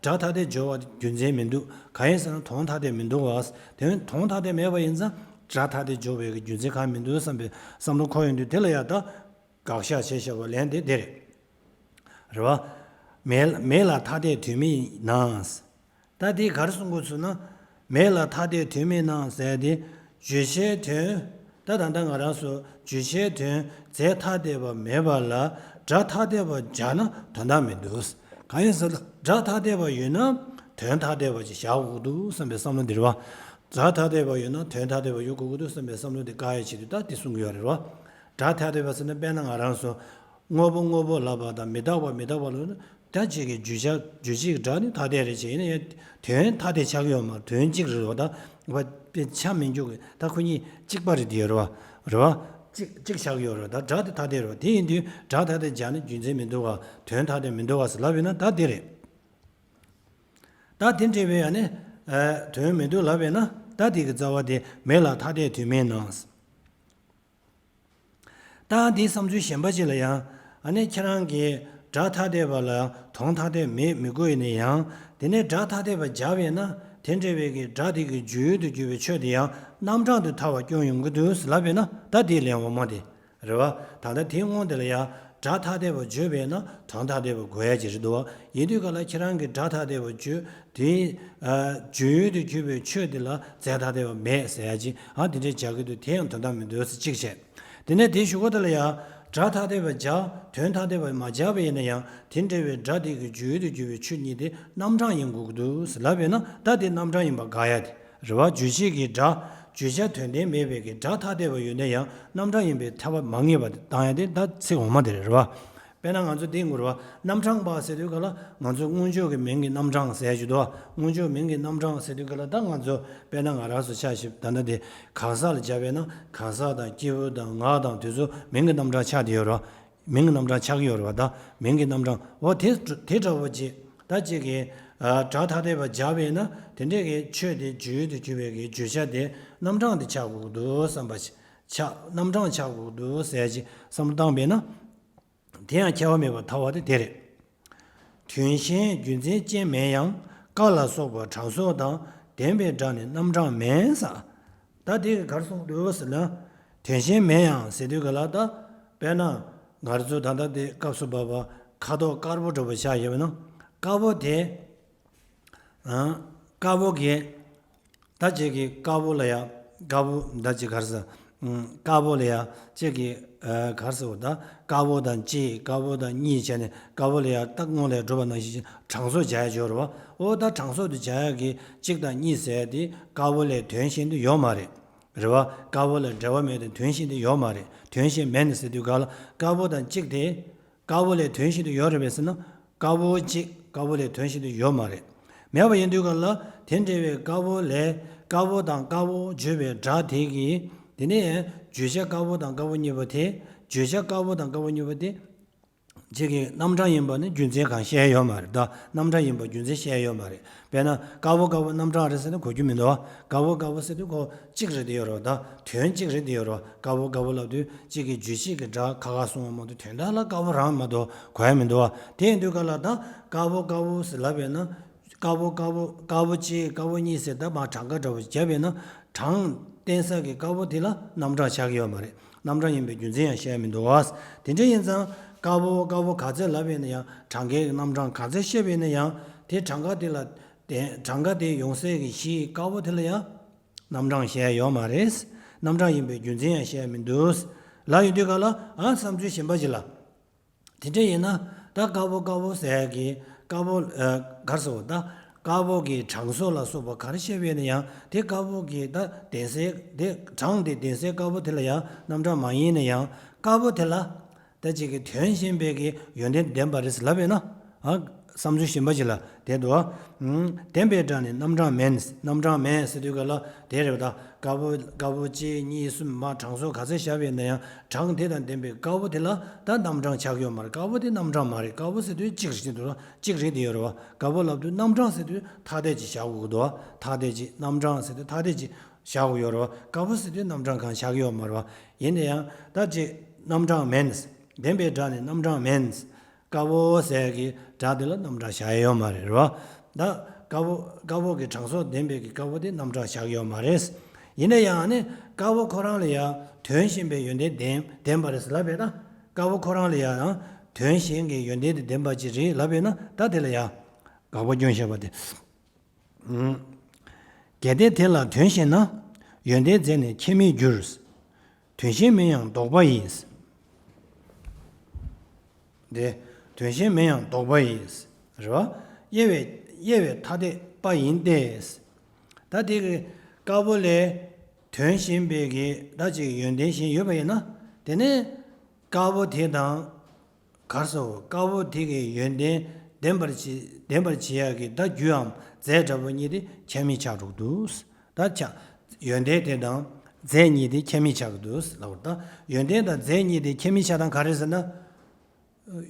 སྒྲ་ཐ་དད་སྦྱོར་བ་རྒྱུ་མཚན་མི་འདུག་གང་ཡིན་ཟེར་ན་དོན་ཐ་དད་མི་འདུག་བ། དོན་དོན་ཐ་དད་མེད་པ་ཡིན་ཙང་། སྒྲ་ཐ་དད་སྦྱོར་བའི་རྒྱུ་མཚན་གང་མི་འདུག་བསམ་པའི་བསམ་བློ་འཁོར་ཡོང་དུས། དེ་ལ་ཡང་ད་དགག་བཞག་བྱས་བཞག་པ་ལན་དེ་དེ་རེད། རེད་བ། མེ་མེ་ལ་ཐ་དད་དོན་མིན་ན། ད་དེ་ག་རེ་གསུང་དགོས་ཚུལ་ན། མེ་ལ་ཐ་དད་དོན་མིན་ན་ཟེར་དེ། བརྗོད་བྱའི་དོན། ད་ད་ལྟ་ང་རང་ཚོ་བརྗོད་བྱའི་དོན་རྫས་ཐ་དད་པ་མེད་པ་ལ་སྒྲ་ཐ་དད་པ་སྦྱར་ན་དོན་དག་མི་འདུག་གང་ཡིན་ཟེར་ན་སྒྲ་ཐ་དད་པ་ཡོད་ན་དོན་ཐ་དད་པ་ཅིག་བཞག་དགོས་འདུག་བསམ་པའི་བསམ་བློ་འདི་རེད་བ། སྒྲ་ཐ་དད་པ་ཡོད་ན་དོན་ཐ་དད་པ་ཡོད་དགོས་ཀྱི་འདུག་བསམ་པའི་བསམ་བློ་དེ་བཀག་ཡ་ཆེད་དུ་ད་དེ་གསུང་གི་ཡོད་རེད་བ། སྒྲ་ཐ་དད་པ་ཟེར་ན་དཔེར་ན་ང་རང་ཚོ་དངོས་པོ་དངོས་པོ་ལབ་པ་དང་མི་རྟག་པ་མི་རྟག་པ་ལབ་ན། ད་ཅིག་གི་བརྗོད་བྱ་རྗོད་བྱེད་ཀྱི་སྒྲ་ནི་ཐ་དད་རེད་ཅེས་ཡིན་ན་ཡང་དོན་ཐ་དད་ཆགས་ཀྱི་ཡོད་མ་རེད། དོན་གཅིག་རེད་བ། ད་བ་དཔེ་ཆ་མི་འཇུག་གི་ད་ཁོ་གཉིས་གཅིག་པ་རེད་དེ་ཡོད་རེད་བ། རེད་བ། གཅིག་གཅིག་ཆགས་ཀྱི་ཡོད་རེད་བ། ད་སྒྲ་དེ་ཐ་དད་རེད་བ། དེ་ཡིན་དུས་སྒྲ་ཐ་དད་སྦྱར་ན་རྒྱུ་མཚན་མི་འདུག་བ། དོན་ཐ་དད་མི་འདུག་བ་ཟེར་ལབ་ཡོད་ན་ད་དེ་རེད། ད་དེ་འདྲ་བའི་ཡང་ནི་ཨ་དོན་མི་འདུག་ལབ་ཡོད་ན་ད་དེ་གི་རྩ་བ་དེ་མེ་ལ་ཐ་དད་དོན་མིན་ན། ད་འདིའི་བསམ་ཚུལ་གཞན་པ་ཅིག་ལ་ཡང་། ཨ་ནི་ཁྱེད་རང་གིས་སྒྲ་ཐ་དད་པ་ལ་དོན་ཐ་དད་མེད་མི་དགོས་ཡིན་ན་ཡང་། དེ་ནས་སྒྲ་ཐ་དད་པ་སྦྱར་བས་ན་དེ་འདྲ་བའི་གི་སྒྲ་དེ་གི་རྗོད་ཡུལ་དུ་གྱུར་པའི་ཆོས་དེ་ཡང་རྣམ་གྲངས་དུ་ཐལ་བ་སྐྱོན་ཡོང་གི་འདུག་ལབ་པས་ན་ད་དེའི་ལན་འོག་མ་དེ་རེད་བ། ད་ལྟ་དེའི་སྔོན་དེ་ལ་ཡང་སྒྲ་ཐ་དད་པ་བརྗོད་པས་ན་དོན་ཐ་དད་པ་དགོས་ཡ་ཅིག་རེད་འདུག་བ། ཡིན་དུས་ག་ལ་ཁྱེད་རང་གིས་སྒྲ་ཐ་དད་པ་བརྗོད། དེའི་ཨ་རྗོད་ཡུལ་དུ་གྱུར་པའི་ཆོས་དེ་ལ་རྫས་ཐ་དད་པ་མེད་ཟེར་ཡ་ཅིག་ཨ་དེ་འདྲའི་བྱ་གི་འདུག་དེ་ཡང་དོན་དག་མི་འདུག་ཟེར་གཅིག་བྱས། དེ་ནས་དེའི་གཞུག་གུ་དེ་ལ་ཡང་སྒྲ་ཐ་དད་པ་སྦྱར་དོན་ཐ་དད་པ་མ་སྦྱར་བ་ཡིན་ན་ཡང་དེ་འདྲ་བའི་སྒྲ་དེ་གི་རྗོད་ཡུལ་དུ་གྱུར་པའི་ཆོས་གཉིས་དེ་རྣམ་གྲངས་ཡིན་དགོས་ཀྱི་འདུག་ཟེར་ལབ་པས་ན་ད་དེ་རྣམ་གྲངས་ཡིན་པ་དགག་ཡ་དེ་རེད་བ། རྗོད་བྱེད་ཀྱི་སྒྲ་བརྗོད་བྱ་དོན་ལྡན་མེད་པའི་གི་སྒྲ་ཐ་དད་པ་ཡོད་ན་ཡང་རྣམ་གྲངས་ཡིན་པའི་ཐལ་བ་མ་ངེས་པ་དེ་བཏང་ཡ་དེ་ད་ཚིག་འོག་མ་དེ་རེད་བ། དཔེར་ན་ང་ཚོ་འདི་ངུར་བ་རྣམ་གྲངས་པ་ཟེར་དུས་ག་ལ་ང་ཚོ་སྔོན་འཇུག་གི་མིང་གི་རྣམ་གྲངས་ཟེར་རྒྱུ་འདུག་སྔོན་འཇུག་མིང་གི་རྣམ་གྲངས་ཟེར་དུས་ག་ལ་ད་ང་ཚོ་དཔེར་ན་ང་རང་ཚོ་ཆ་བཞག་ད་ལྟ་འདི་གང་ཟག་ལ་སྦྱར་བས་ན་གང་ཟག་དང་སྐྱེས་བུ་དང་ངག་དང་དེ་ཚོ་མིང་གི་རྣམ་གྲངས་ཆགས་བསྡད་ཡོད་རེད་བ། མིང་གི་རྣམ་གྲངས་ཆགས་ཀྱི་ཡོད་རེད་བ། ད་མིང་གི་རྣམ་གྲངས་འོ་དེ་དེ་འདྲ་བོ་ཅིག་ད་ཅིག་གི་ཨ་སྒྲ་ཐ་དད་པ་སྦྱར་བས་ན་དེ་འདྲས་ཀྱི་ཆོས་དེ་བརྗོད་དུ་གྱུར་པའི་གི་བརྗོད་བྱ་དེ་རྣམ་གྲངས་དེ་ཆགས་དགོས་འདུག་བསམ་པ་ཆགས། རྣམ་གྲངས་ཆགས་དགོས་འདུག་ཟེར་ཅིག་བསམ་བློ་བཏང་བས་ན། དེ་ཡང་ཁྱད་པར་མེད་པར་ཐལ་བ་དེ་དེ་རེད། དོན་གཞན་རྒྱུ་མཚན་ཅན་མིན་ཡང་། ཀ་ལ་སོགས་པ་གྲངས་སོགས་དང་། ལྡན་པའི་སྒྲ་ནི་རྣམ་གྲངས་མིན་ཟེར། ད་དེ་གི་ག་རེ་གསུངས་འདུག་ཟེར་ན། དོན་གཞན་མིན་ཡང་ཟེར་དུས་ག་ལ་ད། དཔེར་ན། ང་རང་ཚོ་ད་ལྟ་དེ་སྐབས་སུ་བབ་པ་ཁ་དོག་དཀར་པོ་འདྲ་པོ་ཆགས་ཡོད་པ་ན། དཀར་པོ་དེ། ཨང་། དཀར་པོ་གི། ད་ཅིག་གི་དཀར་པོ་ལ་ཡ། དཀར་པོ་ད་ཅིག་ག་རེ་ཟེར། ཨང་། དཀར་པོ་ལ་ཡ། ཅིག་གི་ཨ་ག་རེ་ཟེར་བ་ད། དཀར་པོ་དང་གཅིག་དཀར་པོ་དང་གཉིས་བྱས་ནས་དཀར་པོ་ལ་ཡ་ད་སྔོན་ལ་འགྲོ་བ་ནང་བཞིན་གྲངས་སོགས་སྦྱར་ཡ་སྦྱོར་བ། འོ་ད་གྲངས་སོགས་དུ་སྦྱར་ཡ་གི་གཅིག་དང་གཉིས་ཟེར་ཡ་དེ་དཀར་པོ་ལས་དོན་གཞན་དུ་ཡོད་མ་རེད། རེད་བ། དཀར་པོ་ལ་འབྲེལ་བ་མེད་དེ་དོན་གཞན་དུ་ཡོད་མ་རེད། དོན་གཞན་མེད་ནས་ཟེར་དུས་ག་ལ་དཀར་པོ་དང་གཅིག་དེ། དཀར་པོ་ལས་དོན་གཞན་དུ་ཡོད་རེད་པས་ཟེར་ན། དཀར་པོ་གཅིག་དཀར་པོ་ལས་དོན་གཞན་དུ་ཡོད་མ་རེད། མེད་པ་ཡིན་དུས་ག་ལ་དེ་འདྲ་བའི་དཀར་པོ་ལས་དཀར་པོ་དང་དཀར་པོ་བརྗོད་པའི་སྒྲ་དེ་གིས། དེ་ནས་བརྗོད་བྱ་དཀར་པོ་དང་དཀར་པོ་གཉིས་པོ་དེ། བརྗོད་བྱ་དཀར་པོ་དང་དཀར་པོ་གཉིས་པོ་དེ། གཅིག་གི་རྣམ་གྲངས་ཡིན་པ་ནི་རྒྱུ་མཚན་གང་བཤད་ཡོད་མ་རེད་ད། རྣམ་གྲངས་ཡིན་པ་རྒྱུ་མཚན་བཤད་ཡོད་མ་རེད། དཔེར་ན་དཀར་པོ་དཀར་པོ་རྣམ་གྲངས་རེད་ཟེར་ན་གོ་རྒྱུ་མི་འདུག་བ། དཀར་པོ་དཀར་པོ་ཟེར་དུས་ཁོ་གཅིག་རེད་དེ་ཡོད་རེད་བ། ད་དོན་གཅིག་རེད་དེ་ཡོད་རེད་བ། དཀར་པོ་དཀར་པོ་ལབ་དུས་གཅིག་གི་རྒྱུད་གཅིག་གི་སྒྲ་ཁ་ཁ་གསུང་བ་མ་གཏོགས་དོན་དག་ལ་དཀར་པོ་རང་མ་གཏོགས་གོ་ཡ་མི་འདུག་བ། དེ་ཡིན་དུས་ག་ལ་ད་དཀར་པོ་དཀར་པོ་ཟེར་ལབ་པས་ན། དཀར་པོ་དཀར་པོ་དཀར་པོ་གཅིག་དཀར་པོ་གཉིས་ཟེར་ད་མར་གྲངས་ཀ་འདྲ་པོ་བརྒྱབ་པས་ན། གྲངས་བསྟན་ས་གི་དཀར་པོ་དེ་ལ་རྣམ་གྲངས་ཆགས་ཀྱི་ཡོད་མ་རེད། རྣམ་གྲངས་ཡིན་པའི་རྒྱུ་མཚན་ཡང་བཤད་མི་འདུག་བ། དེ་འདྲ་ཡིན་ཙང་དཀར་པོ་དཀར་པོ་ག་ཚད་ལབ་པས་ན་ཡང་གྲངས་ཀའི་རྣམ་གྲངས་ག་ཚད་བཤད་པས་ན་ཡང་དེ་གྲངས་ཀ་དེ་ལ་བརྟེན་གྲངས་ཀ་དེ་ཡོང་སའི་གི་གཞིའི་དཀར་པོ་དེ་ལ་ཡང་རྣམ་གྲངས་བཤད་ཡོད་མ་རེད། རྣམ་གྲངས་ཡིན་པའི་རྒྱུ་མཚན་ཡང་བཤད་མི་འདུག་ལབ་ཡོང་དུས་ག་ལ་ཨ་བསམ་ཚུལ་གཞན་པ་ཅིག་ལ། དེ་འདྲ་ཡིན་ན་ད་དཀར་པོ་དཀར་པོ་ཟེར་གི་དཀར་པོ་ཨ་ག་རེ་ཟེར་བ་ད། དཀར་པོ་གི་གྲངས་སོགས་ལ་སོགས་པ་ག་རེ་བཤད་པས་ན་ཡང་དེ་དཀར་པོ་གི་ད་ལྡན་སའི་དེ་གྲངས་དེ་ལྡན་སའི་དཀར་པོ་དེ་ལ་ཡང་རྣམ་གྲངས་མ་ཡིན་ན་ཡང་དཀར་པོ་དེ་ལ་ད་ཅིག་གི་དོན་གཞན་པའི་གི་ཡོན་ཏན་ལྡན་པ་རེད་ལབ་པས་ན། ཨ་བསམ་ཚུལ་གཞན་པ་ཅིག་ལ་དེ་འདུག་ཨ། ལྡན་པའི་སྒྲ་ནི་རྣམ་གྲངས་མིན། རྣམ་གྲངས་མིན་ཟེར་དུས་ག་ལ་དེ་རེད་བ་ད། དཀར་པོ་དཀར་པོ་གཅིག་གཉིས་གསུམ་མ་གྲངས་སོགས་ག་ཚད་བཞག་པས་ན་ཡང་གྲངས་དེ་དང་ལྡན་པའི་དཀར་པོ་དེ་ལ་ད་རྣམ་གྲངས་ཆགས་ཡོད་མ་རེད། དཀར་པོ་དེ་རྣམ་གྲངས་མ་རེད། དཀར་པོ་ཟེར་དུས་གཅིག་རེད་འདུག་ར། གཅིག་རེད་དེ་ཡོད་རེད་བ། དཀར་པོ་ལབ་དུས་རྣམ་གྲངས་ཟེར་དུས་ཐ་དད་ཅིག་བཞག་དགོས་ཀྱི་འདུག་བ། ཐ་དད་ཅིག་རྣམ་གྲངས་ཟེར་དུས་ཐ་དད་ཅིག་བཞག་དགོས་ཡོད་རེད་བ། དཀར་པོ་ཟེར་དུས་རྣམ་གྲངས་གང་ཆགས་ཡོད་མ་རེད་བ། ཡིན་ན་ཡང་ད་ཅིག་རྣམ་གྲངས་མིན། ལྡན་པའི་སྒྲ་ནི་རྣམ་གྲངས་མིན། དཀར་པོ་ཟེར་གྱི་སྒྲ་དེ་ལ་རྣམ་གྲངས་བཞག་ཡོད་མ་རེད་རོ། ད་དཀར་པོ་དཀར་པོ་གི་གྲངས་སོགས་ལྡན་པའི་གི་དཀར་པོ་དེ་རྣམ་གྲངས་བཞག་ཡོད་མ་རེད། ཡིན་ན་ཡང་ནི་དཀར་པོ་ཁོ་རང་ལ་ཡང་དོན་གཞན་པའི་ཡོན་ཏན་ལྡན་ལྡན་པ་རེད་ལབ་པས་ན། དཀར་པོ་ཁོ་རང་ལ་ཡང་དོན་གཞན་གྱི་ཡོན་ཏན་དེ་ལྡན་པ་ཅིག་རེད་ལབ་པས་ན་ད་དེ་ལ་ཡང་དགག་པ་སྐྱོན་བཞག་པ་དེ། གལ་ཏེ་དེ་ལ་དོན་གཞན་ན། ཡོན་ཏན་རྫས་ནི་ཁྱད་མེད་འགྱུར། དོན་གཞན་མིན་ཡང་ལྡོག་པ་ཡིས། དེ། དོན་གཞན་མིན་ཡང་ལྡོག་པ་ཡིས། རེད་བ། དབྱེ་བའི་དབྱེ་བའི་ཐ་དད་པ་ཡིན་ཏེ། ད་དེ་གི་དཀར་པོ་ལས་དོན་གཞན་པའི་གི་ད་ཅིག་ཡོན་ཏན་གཞན་ཡོད་པ་ཡིན་ན། དེ་ནས་དཀར་པོ་དེ་དང་། གར་སོགས་དཀར་པོ་དེ་གི་ཡོན་ཏན་ལྡན་པར་བྱེད་ལྡན་པར་བྱེད་ཡག་གི་ད་རྒྱུའམ་རྫས་འདྲ་པོ་གཉིས་དེ་ཁྱད་མེད་ཆགས་འགྲོ་གི་འདུག་ད་ཆ། ཡོན་ཏན་དེ་དང་རྫས་གཉིས་དེ་ཁྱད་མེད་ཆགས་ཀྱི་འདུག་ལབ་པ་ད། ཡོན་ཏན་དང་རྫས་གཉིས་དེ་ཁྱད་མེད་ཆགས་སྟངས་ག་རེ་ཟེར་ན།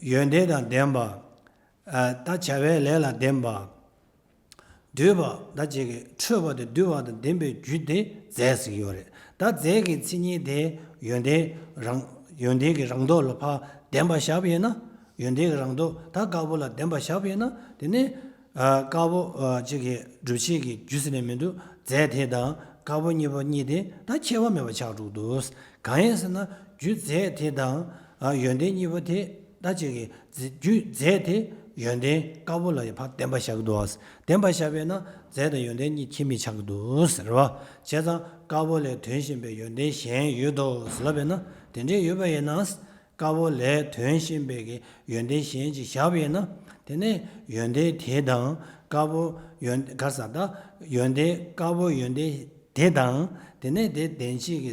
ཡོན་ཏན་དང་ལྡན་པ། ཨ་ད་བྱ་བའི་ལས་ལ་ལྡན་པ། འདུས་པ་ད་ཅིག་གི་འཕྲོད་པ་དང་འདུས་པ་དང་ལྡན་པའི་རྒྱུ་དེ་རྫས་ཟེར་གྱི་ཡོད་རེད། ད་རྫས་ཀྱི་མཚན་ཉིད་དེ་ཡོན་ཏན་རང་ཡོན་ཏན་གྱི་རང་ལྡོག་ལ་ཕར་ལྡན་པ་བཞག་པ་ཡིན་ན། ཡོན་ཏན་གྱི་རང་ལྡོག་ད་དཀར་པོ་ལ་ལྡན་པ་བཞག་པ་ཡིན་ན་དེ་ནི་ཨ་དཀར་པོ་ཨ་ཅིག་གི་སྒྲུབ་བྱེད་ཀྱི་རྒྱུ་ཟེར་ནས་མི་འདུག་རྫས་དེ་དང་དཀར་པོ་གཉིས་པོ་གཉིས་དེ་ད་ཁྱད་པར་མེད་པ་ཆགས་འགྲོ་གི་འདུག་གང་ཡིན་ཟེར་ན་རྒྱུ་རྫས་དེ་དང་ཨ་ཡོན་ཏན་གཉིས་པོ་དེ། ད་ཅིག་གི་རྫས་རྒྱུ་རྫས་དེ་ཡོན་ཏན་དཀར་པོ་ལ་ཡང་ཕར་ལྡན་པ་བཞག་གི་འདུག་བ། ལྡན་པ་བཞག་པས་ན་རྫས་དང་ཡོན་ཏན་གཉིས་ཁྱད་མེད་ཆགས་ཀྱི་འདུག་ཟེར་བ། བྱས་ཙང་དཀར་པོ་ལས་དོན་གཞན་པའི་ཡོན་ཏན་གཞན་ཡོད་དོ་ཟེར་ལབ་པས་ན་དེ་འདྲས་ཡོད་པ་ཡིན་ན། དཀར་པོ་ལས་དོན་གཞན་པའི་གི་ཡོན་ཏན་གཞན་ཅིག་བཞག་པ་ཡིན་ན། དེ་ནས་ཡོན་ཏན་དེ་དང་དཀར་པོ་ཡོན་གར་ས་ད་ཡོན་ཏན་དཀར་པོ་ཡོན་ཏན། དེ་དང་། དེ་ནས་དེ་ལྡན་བྱེད་ཀྱི་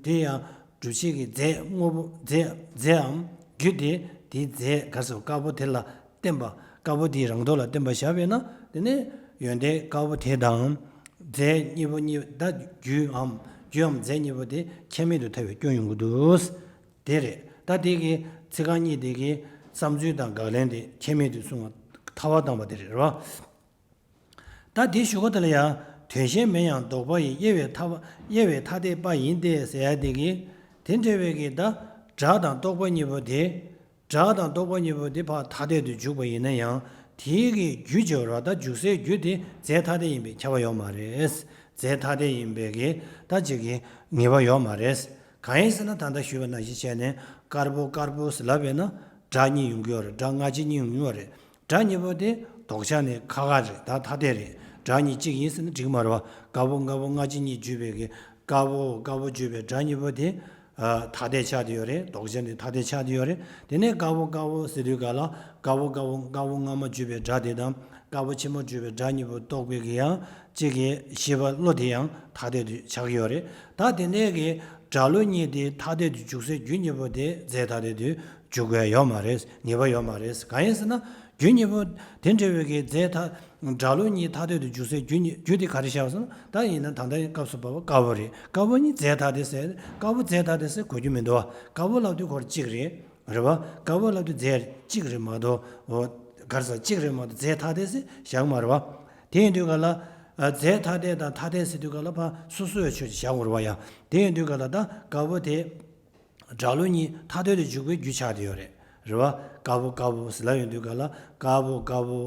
དེ་ཡང་སྒྲུབ་བྱེད་ཀྱི་རྫས་དངོས་པོ་རྫས་རྫས་འམ་རྒྱུ་དེ་དེའི་རྫས་ག་རེ་ཟེར་དཀར་པོ་དེ་ལ་བརྟེན་པ་དཀར་པོ་དེའི་རང་ལྡོག་ལ་བརྟེན་པ་བཞག་པས་ན་དེ་ནས་ཡོན་ཏན་དཀར་པོ་དེ་དང་། རྫས་གཉིས་པོ་གཉིས་ད་རྒྱུའམ་རྒྱུའམ་རྫས་གཉིས་པོ་དེ་ཁྱད་མེད་དུ་ཐལ་བའི་སྐྱོན་ཡོང་གི་འདུག་དེ་རེད། ད་དེ་གི་ཚིག་རྐང་གཉིས་དེ་གི་བསམ་ཚུལ་དང་དགག་ལན་དེ་ཁྱད་མེད་དུ་གསུང་བ་ ཐལ་བ་བཏང་བ་དེ་རེད་རོ། ད་དེའི་གཞུག་གུ་དེ་ལ་ཡང་དོན་གཞན་མིན་ཡང་ལྡོག་པ་ཡི་དབྱེ་བའི་ཐ་དབྱེ་བའི་ཐ་དད་པ་ཡིན་ཏེ་ཟེར་ཡ་དེ་གི་དེ་འདྲ་བའི་གི་ད་སྒྲ་དང་རྟོག་པ་གཉིས་པོ་དེ། སྒྲ་དང་རྟོག་པ་གཉིས་པོ་དེ་ཕར་ཐ་དད་དུ་འཇུག་པ་ཡིན་ན་ཡང་དེའི་གི་རྒྱུ་བྱེ་བར་ད་འཇུག་སའི་རྒྱུ་དེ་རྫས་ཐ་དད་ཡིན་པས་ཁྱབ་པ་ཡོད་མ་རེད། རྫས་ཐ་དད་ཡིན་པའི་གི་ད་ཅིག་གི་ངེས་པ་ཡོད་མ་རེད། གང་ཡིན་ཟེར་ན་ད་ལྟ་ཞུས་པ་ནང་བཞིན་བྱས་ནས་དཀར་པོ་དཀར་པོ་ཟེར་ལབ་པས་ན་སྒྲ་གཉིས་ཡོང་གི་ཡོད་རེད། སྒྲ་སྔ་ཕྱི་གཉིས་ཡོང་གི་ཡོད་རེད། སྒྲ་གཉིས་པོ་དེ་ལྡོག་ཆ་ནི་ཁ་ཁ་རེད། ད་ཐ་དད་རེད། སྒྲ་གཉིས་གཅིག་ཡིན་ཟེར་ན་འགྲིག་མ་རེད་བ། དཀར་པོ་དཀར་པོ་སྔ་ཕྱི་གཉིས་བརྗོད་པའི་གི་དཀར་པོ་དཀར་པོ་བརྗོད་པའི་སྒྲ་གཉིས་པོ་དེ་ཨ་ཐ་དད་ཆགས་བསྡད་ཡོད་རེད། ལྡོག་ཆ་ནི་ཐ་དད་ཆགས་བསྡད་ཡོད་རེད། དེ་ནས་དཀར་པོ་དཀར་པོ་ཟེར་དུས་ག་ལ་དཀར་པོ་དཀར་པོ་དཀར་པོ་སྔ་མ་བརྗོད་པའི་སྒྲ་དེ་དང་དཀར་པོ་ཕྱི་མ་བརྗོད་པའི་སྒྲ་གཉིས་པོ་རྟོག་པའི་གི་ཡང་གཅིག་གི་ཤེས་པ་བློ་དེ་ཡང་ཐ་དད་དུ་ཆགས་ཀྱི་ཡོད་རེད། ད་དེ་འདྲའི་གི་སྒྲ་བློ་གཉིས་དེ་ཐ་དད་དུ་འཇུག་སའི་རྒྱུ་གཉིས་པོ་དེ་རྫས་ཐ་དད་དུ་འཇུག་དགོས་ཡ་ཡོད་མ་རེད། ངེས་པ་ཡོད་མ་རེད། གང་ཡིན་ཟེར་ན་རྒྱུ་གཉིས་པོ་དེ་འདྲ་བའི་གི་རྫས་ཐ་སྒྲ་བློ་གཉིས་ཐ་དད་དུ་འཇུག་སའི་རྒྱུ་གཉིས་རྒྱུ་དེ་ག་རེ་བཞག་ཟེར་ན། ད་ཡིན་ན་ད་ལྟའི་སྐབས་སུ་བབས་པ་དཀར་པོ་རེད། དཀར་པོ་གཉིས་རྫས་ཐ་དད་ཟེར། དཀར་པོ་རྫས་ཐ་དད་ཟེར་དགོས་རྒྱུ་མི་འདུག་བ། དཀར་པོ་ལབ་དུས་ཁོ་རང་གཅིག་རེད། རེད་བ། དཀར་པོ་ལབ་དུས་རྫས་གཅིག་རེད་མ་གཏོགས། འོ། ག་རེ་ཟེར། གཅིག་རེད་མ་གཏོགས་རྫས་ཐ་དད་ཟེར་བཞག་མ་རེད་བ། དེ་ཡིན་དུས་ག་ལ། ཨ། རྫས་ཐ་དད་དང་ཐ་དད་ཟེར་དུས་ག་ལ་ཕར་སོ་སོ་ཡ་ཆོས་ཅིག་བཞག་དགོས་རེད་བ་ཡ། དེ་ཡིན་དུས་ག་ལ་ད་དཀར་པོ་དེ། སྒྲ་བློ་གཉིས་ཐ་དད་དུ་འཇུག་པའི་རྒྱུ་ཆགས་བསྡད་ཡོད་རེད། རེད་བ། དཀར་པོ་དཀར་པོ་ཟེར་ལབ་ཡོང་དུས་ག་ལ་དཀར་པོ་དཀར་པོ་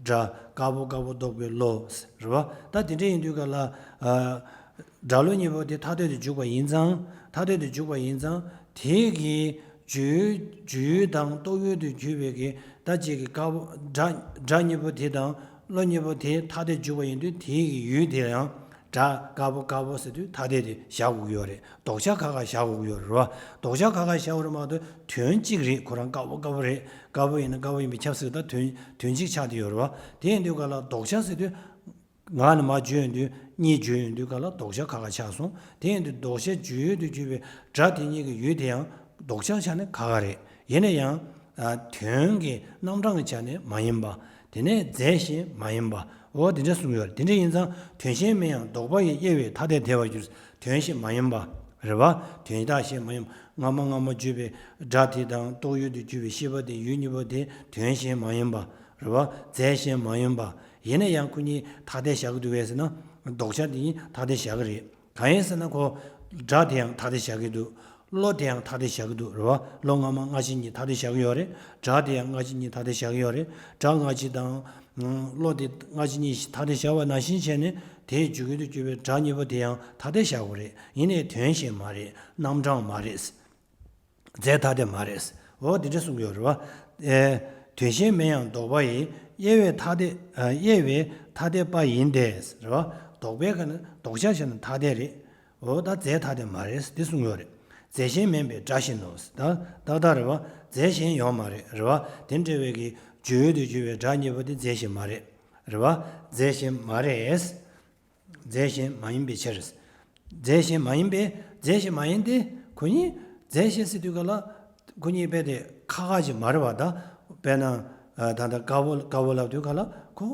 སྒྲ། དཀར་པོ་དཀར་པོ་རྟོག་པའི་བློ། རེད་བ། ད་དེ་འདྲ་ཡིན་དུས་ག་ལ། ཨ། སྒྲ་བློ་གཉིས་པོ་དེ་ཐ་དད་དུ་འཇུག་པ་ཡིན་ཙང་། ཐ་དད་དུ་འཇུག་པ་ཡིན་ཙང་། དེའི་གི་བརྗོད་བརྗོད་ཡུལ་དང་རྟོག་ཡུལ་དུ་གྱུར་པའི་གི་ད་ཅིག་གི་དཀར་པོ་སྒྲ་སྒྲ་གཉིས་པོ་དེ་དང་བློ་གཉིས་པོ་དེ་ཐ་དད་འཇུག་པ་ཡིན་དུས་དེའི་གི་ཡུལ་དེ་ཡང་སྒྲ་དཀར་པོ་དཀར་པོ་ཟེར་དུས་ཐ་དད་དེ་བཞག་དགོས་ཀྱི་ཡོད་རེད། ལྡོག་ཆ་ཁ་ཁ་བཞག་དགོས་ཀྱི་ཡོད་རེད་བ། ལྡོག་ཆ་ཁ་ཁ་བཞག་དགོས་རེད་མ་གཏོགས་དོན་གཅིག་རེད། ཁོ་རང་དཀར་པོ་དཀར་པོ་རེད། དཀར་པོ་ཡིན་ན་དཀར་པོ་ཡིན་པས་ཁྱབ་ཟེར། ད་དོན་དོན་གཅིག་ཆགས་བསྡད་ཡོད་རེད་བ། དེ་ཡིན་དུས་ག་ལ་ལྡོག་ཆ་ཟེར་དུས། ངག་ནས་མར་བརྗོད་ཡོང་དུས་གཉིས་བརྗོད་ཡོང་དུས་ག་ལ་ལྡོག་ཆ་ཁ་ཁ་ཆགས་སོང་། དེ་ཡིན་དུས་ལྡོག་ཆའི་བརྗོད་ཡུལ་དུ་གྱུར་པའི་སྒྲ་དེ་གཉིས་ཀྱི་ཡུལ་དེ་ཡང་ལྡོག་ཆའི་ཆ་ནས་ཁ་ཁ་རེད། ཡིན་ན་ཡང་། ཨ། དོན་གྱི་རྣམ་གྲངས་ཀྱི་ཆ་ནས་མ་ཡིན་པ། དེ་ནས་རྫས་གཞན་མ་ཡིན་པ། འོ་དེ་འདྲ་གསུངས་ཡོད་རེད། དེ་འདྲ་ཡིན་ཙང་དོན་གཞན་མིན་ཡང་ལྡོག་པ་ཡི་དབྱེ་བས་ཐ་དད་དེ་བར་འགྱུར། དོན་གཞན་མ་ཡིན་པ། རེད་བ། དོན་དག་གཞན་མ་ཡིན་པ། སྔ་མ་སྔ་མ་བརྗོད་པའི་སྒྲ་དེ་དང་རྟོག་ཡུལ་དུ་གྱུར་པའི་ཤེས་པ་དེ་ཡུལ་གཉིས་པོ་དེ་དོན་གཞན་མ་ཡིན་པ། རེད་བ། རྫས་གཞན་མ་ཡིན་པ། ཡིན་ན་ཡང་ཁོ་གཉིས་ཐ་དད་བཞག་གི་འདུག་གས་ཟེར་ན། ལྡོག་ཆ་དེ་གཉིས་ཐ་དད་བཞག་གི་རེད། གང་ཡིན་ཟེར་ན་ཁོ། སྒྲ་དེ་ཡང་ཐ་དད་བཞག་གི་འདུག་བློ་དེ་ཡང་ཐ་དད་བཞག་གི་འདུག་རེད་བ། བློ་སྔ་མ་སྔ་ཕྱི་གཉིས་ཐ་དད་བཞག་གི་ཡོད་རེད། སྒྲ་དེ་ཡང་སྔ་ཕྱི་གཉིས་ཐ་དད་བཞག་གི་ཡོད་རེད། སྒྲ་སྔ་ཕྱི་དང་། བློ་དེ་སྔ་ཕྱི་གཉིས་ཐ་དད་བཞག་པ་ནང་བཞིན་བྱས་ནས་དེའི་འཇུག་ཡུལ་དུ་གྱུར་པའི་སྒྲ་གཉིས་པོ་དེ་ཡང་ཐ་དད་བཞག་དགོས་རེད། ཡིན་ནའི་དོན་གཞན་མ་རེད། རྣམ་གྲངས་མ་རེད། རྫས་ཐ་དད་མ་རེད། འོ་དེ་འདྲ་གསུང་གི་ཡོད་རེད་བ། ཨེ། དོན་གཞན་མིན་ཡང་ལྡོག་པ་ཡི་དབྱེ་བས་ཐ་དད། ཨ། དབྱེ་བས་ཐ་དད་པ་ཡིན་ཏེ། རེད་བ། ལྡོག་པའི་ཁ་ནས་ལྡོག་ཆ་བྱས་ན་ཐ་དད་རེད། འོ་ད་རྫས་ཐ་དད་མ་རེད་དེ་གསུང་གི་ཡོད་རེད། རྫས་གཞན་མིན་པས་སྒྲ་བཞིན་ནོ། ད་ཏག་ཏག་རེད་བ། རྫས་གཞན་ཡོད་མ་རེད། རེད་བ། དེ་འདྲ་བའི་གི་བརྗོད་ཡུལ་དུ་གྱུར་པའི་སྒྲ་གཉིས་པོ་དེ་རྫས་གཞན་མ་རེད། རེད་བ། རྫས་གཞན་མ་རེད། རྫས་གཞན་མ་ཡིན་པའི་ཕྱིར། རྫས་གཞན་མ་ཡིན་པས། རྫས་གཞན་མ་ཡིན་ཏེ། ཁོ་གཉིས་རྫས་གཞན་ཟེར་དུས་ག་ལ། ཁོ་གཉིས་དཔེ་དེ་ཁ་ཁ་ཅིག་མ་རེད་བ། ད་དཔེར་ན། ཨ། ད་ལྟ་དཀར་པོ་དཀར་པོ་ལབ་དུས་ག་ལ་ཁོ་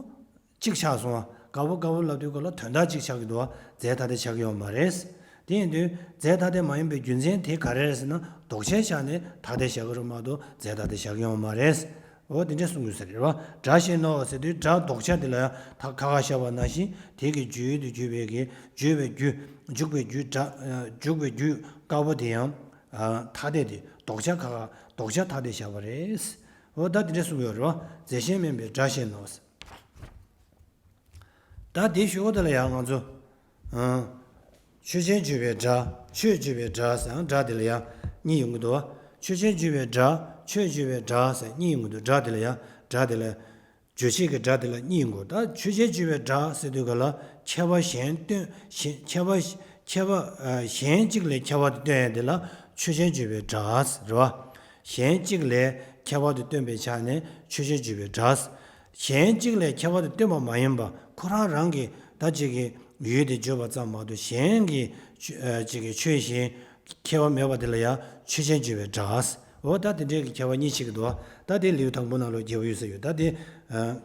གཅིག་ཆགས་སོང་བ། དཀར་པོ་དཀར་པོ་ལབ་དུས་ག་ལ་དོན་དག་གཅིག་ཆགས་ཀྱི་འདུག་བ། རྫས་ཐ་དད་ཆགས་ཀྱི་ཡོད་མ་རེད། དེ་ཡིན་དུས་རྫས་ཐ་དད་མ་ཡིན་པའི་རྒྱུ་མཚན་དེ་ག་རེ་རེད་ཟེར་ན། ལྡོག་ཆའི་ཆ་ནས་ཐ་དད་བཞག་གི་རེད་མ་གཏོགས་རྫས་ཐ་དད་བཞག་གི་ཡོད་མ་རེད། འོ་དེ་འདྲ་གསུང་གི་ཟེར་རེད་བ། སྒྲ་བཞིན་ནོ་ཟེར་དུས་སྒྲ་ལྡོག་ཆ་དེ་ལ་ཡང་ད་ཁ་ཁ་བཞག་པ་ནང་བཞིན་དེ་གི་བརྗོད་ཡུལ་དུ་གྱུར་པའི་གི་བརྗོད་པའི་རྒྱུ། འཇུག་པའི་རྒྱུ་སྒྲ། ཨ། འཇུག་པའི་རྒྱུ་དཀར་པོ་དེ་ཡང་། ཨ། ཐ་དད་དེ་ལྡོག་ཆ་ཁ་ཁ་ལྡོག་ཆ་ཐ་དད་བཞག་པ་རེད། འོ་ད་དེ་འདྲ་གསུང་གི་ཡོད་རེད་བ། རྫས་གཞན་མིན་པས་སྒྲ་བཞིན་ནོ། ད་དེའི་གཞུག་གུ་དེ་ལ་ཡང་ང་ཚོ། ཨང་། ཆོས་ཅན་བརྗོད་པའི་སྒྲ། ཆོས་བརྗོད་པའི་སྒྲ་ཟེར་ཡང་སྒྲ་དེ་ལ་ཡང་གཉིས་ཡོང་གི་འདུག་བ། ཆོས་ཅན་བརྗོད་པའི་སྒྲ། ཆོས་བརྗོད་པའི་སྒྲ་ཟེར་གཉིས་ཡོང་གི་འདུག་སྒྲ་དེ་ལ་ཡང་སྒྲ་དེ་ལ། རྗོད་བྱེད་ཀྱི་སྒྲ་དེ་ལ་གཉིས་ཡོང་གི་འདུག་ད་ཆོས་ཅན་བརྗོད་པའི་སྒྲ་ཟེར་དུས་ག་ལ་ཁྱད་པར་གཞན་སྟོན། གཞན། ཁྱད་པར། ཁྱད་པར། ཨ། གཞན་གཅིག་ལས་ཁྱད་པར་དུ་སྟོན་ཡ་དེ་ལ་ཆོས་ཅན་བརྗོད་པའི་སྒྲ་རེད་བ། གཞན་གཅིག་ལས་ཁྱད་པར་དུ་སྟོན་པའི་ཆ་ནས་ཆོས་ཅན་བརྗོད་པའི་སྒྲ། གཞན་གཅིག་ལས་ཁྱད་པར་དུ་སྟོན་པ་མ་ཡིན་པ། ཁོ་རང་རང་གི་ད་ཅིག་གི་ཡུལ་དེ་བརྗོད་པ་ཙམ་མ་གཏོགས་གཞན་གྱི་ཆོས། ཨ། ཅིག་གི་ཆོས་གཞན་ཁྱད་པར་མེད་པ་དེ་ལ་ཡང་ཆོས་ཅན་བརྗོད་པའི་སྒྲ། འོ་ད་དེ་འདྲའི་གི་ཁྱད་པར་གཉིས་ཕྱེ་གི་འདུག་ད་དེ་ལེའུ་དང་པོ་ནང་ལོགས་རྒྱས་པོ་ཡོད་ས་ཡོད། ད་དེ། ཨ།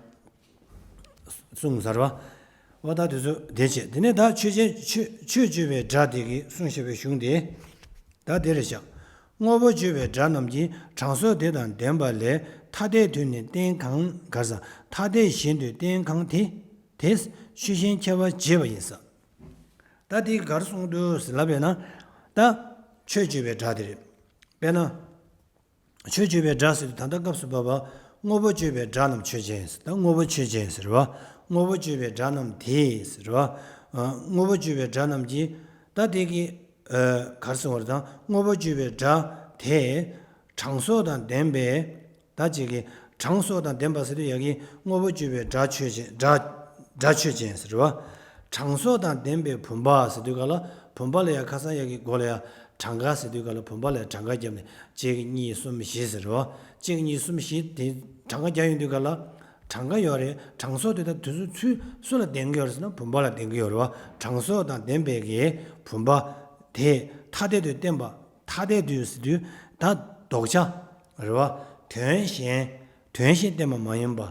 གསུངས་ཚར་བ། འོ་ད་དེ་ཚོ་དེ་བྱས། དེ་ནས་ད་ཆོས་ཅན། ཆོས། ཆོས་བརྗོད་པའི་སྒྲ་དེ་གི་གསུངས་བཞག་པའི་གཞུང་དེ། ད་དེ་རེད་བཞག་དངོས་པོ་བརྗོད་པའི་སྒྲ་རྣམས་ཀྱིས་གྲངས་སོགས་དེ་དང་ལྡན་པ་ལས་ཐ་དད་དུ་ནི་རྟེན་གང་གར་ས་ཐ་དད་གཞན་དུ་རྟེན་གང་དེ་དེས་ཆོས་ཅན་ཁྱད་པར་འབྱེད་པ་ཡིན་ས། ད་དེ་གར་གསུངས་འདུག་ཟེར་ལབ་པས་ན། ད་ཆོས་བརྗོད་པའི་སྒྲ་དེ་རེད། དཔེར་ན། ཆོས་བརྗོད་པའི་སྒྲ་ཟེར་དུས་ད་ལྟ་སྐབས་སུ་བབ་པ་དངོས་པོ་བརྗོད་པའི་སྒྲ་རྣམས་ཆོས་ཅན་ཟེར། ད་དངོས་པོ་ཆོས་ཅན་ཟེར་བ། དངོས་པོ་བརྗོད་པའི་སྒྲ་རྣམས་དེ་ཟེར་བ། ཨ། དངོས་པོ་བརྗོད་པའི་སྒྲ་རྣམས་ཀྱིས་ད་དེ་གི་ཨ། གར་སོང་བར་དང་དངོས་པོ་བརྗོད་པའི་སྒྲ་དེ་གྲངས་སོགས་དང་ལྡན་པའི་ད་ཅིག་གི་གྲངས་སོགས་དང་ལྡན་པ་ཟེར་དུས་ཡ་གི་དངོས་པོ་བརྗོད་པའི་སྒྲ་ཆོས་ཅན་སྒྲ་སྒྲ་ཆོས་ཅན་ཟེར་བ། གྲངས་སོགས་དང་ལྡན་པའི་བུམ་པ་ཟེར་དུས་ག་ལ་བུམ་པ་ལ་ཡ་ཁ་སང་ཡ་གི་མགོ་ལ་ཡ། གྲངས་ཀ་ཟེར་དུས་ག་ལ་བུམ་པ་ལ་གྲངས་ཀ་བརྒྱབ་ནས་གཅིག་གཉིས་གསུམ་བཞི་ཟེར་རོ། གཅིག་གཉིས་གསུམ་བཞི་དེ་གྲངས་ཀ་བརྒྱབ་ཡོང་དུས་ག་ལ་གྲངས་ཀ་ཡོད་རེད། གྲངས་སོགས་དེ་དག་དུས་ཚོད་ཚུལ་སུ་ལ་ལྡན་གྱི་ཡོད་རེད་ཟེར་ན་བུམ་པ་ལ་ལྡན་གྱི་ཡོད་རེད་བ། གྲངས་སོགས་དང་ལྡན་པའི་གི་བུམ་པ་དེ་ཐ་དད་དུ་བསྟན་པ། ཐ་དད་དུ་ཟེར་དུས་ད་ལྡོག་ཆ་རེད་བ། དོན་གཞན་དོན་གཞན་བསྟན་པ་མ་ཡིན་པ།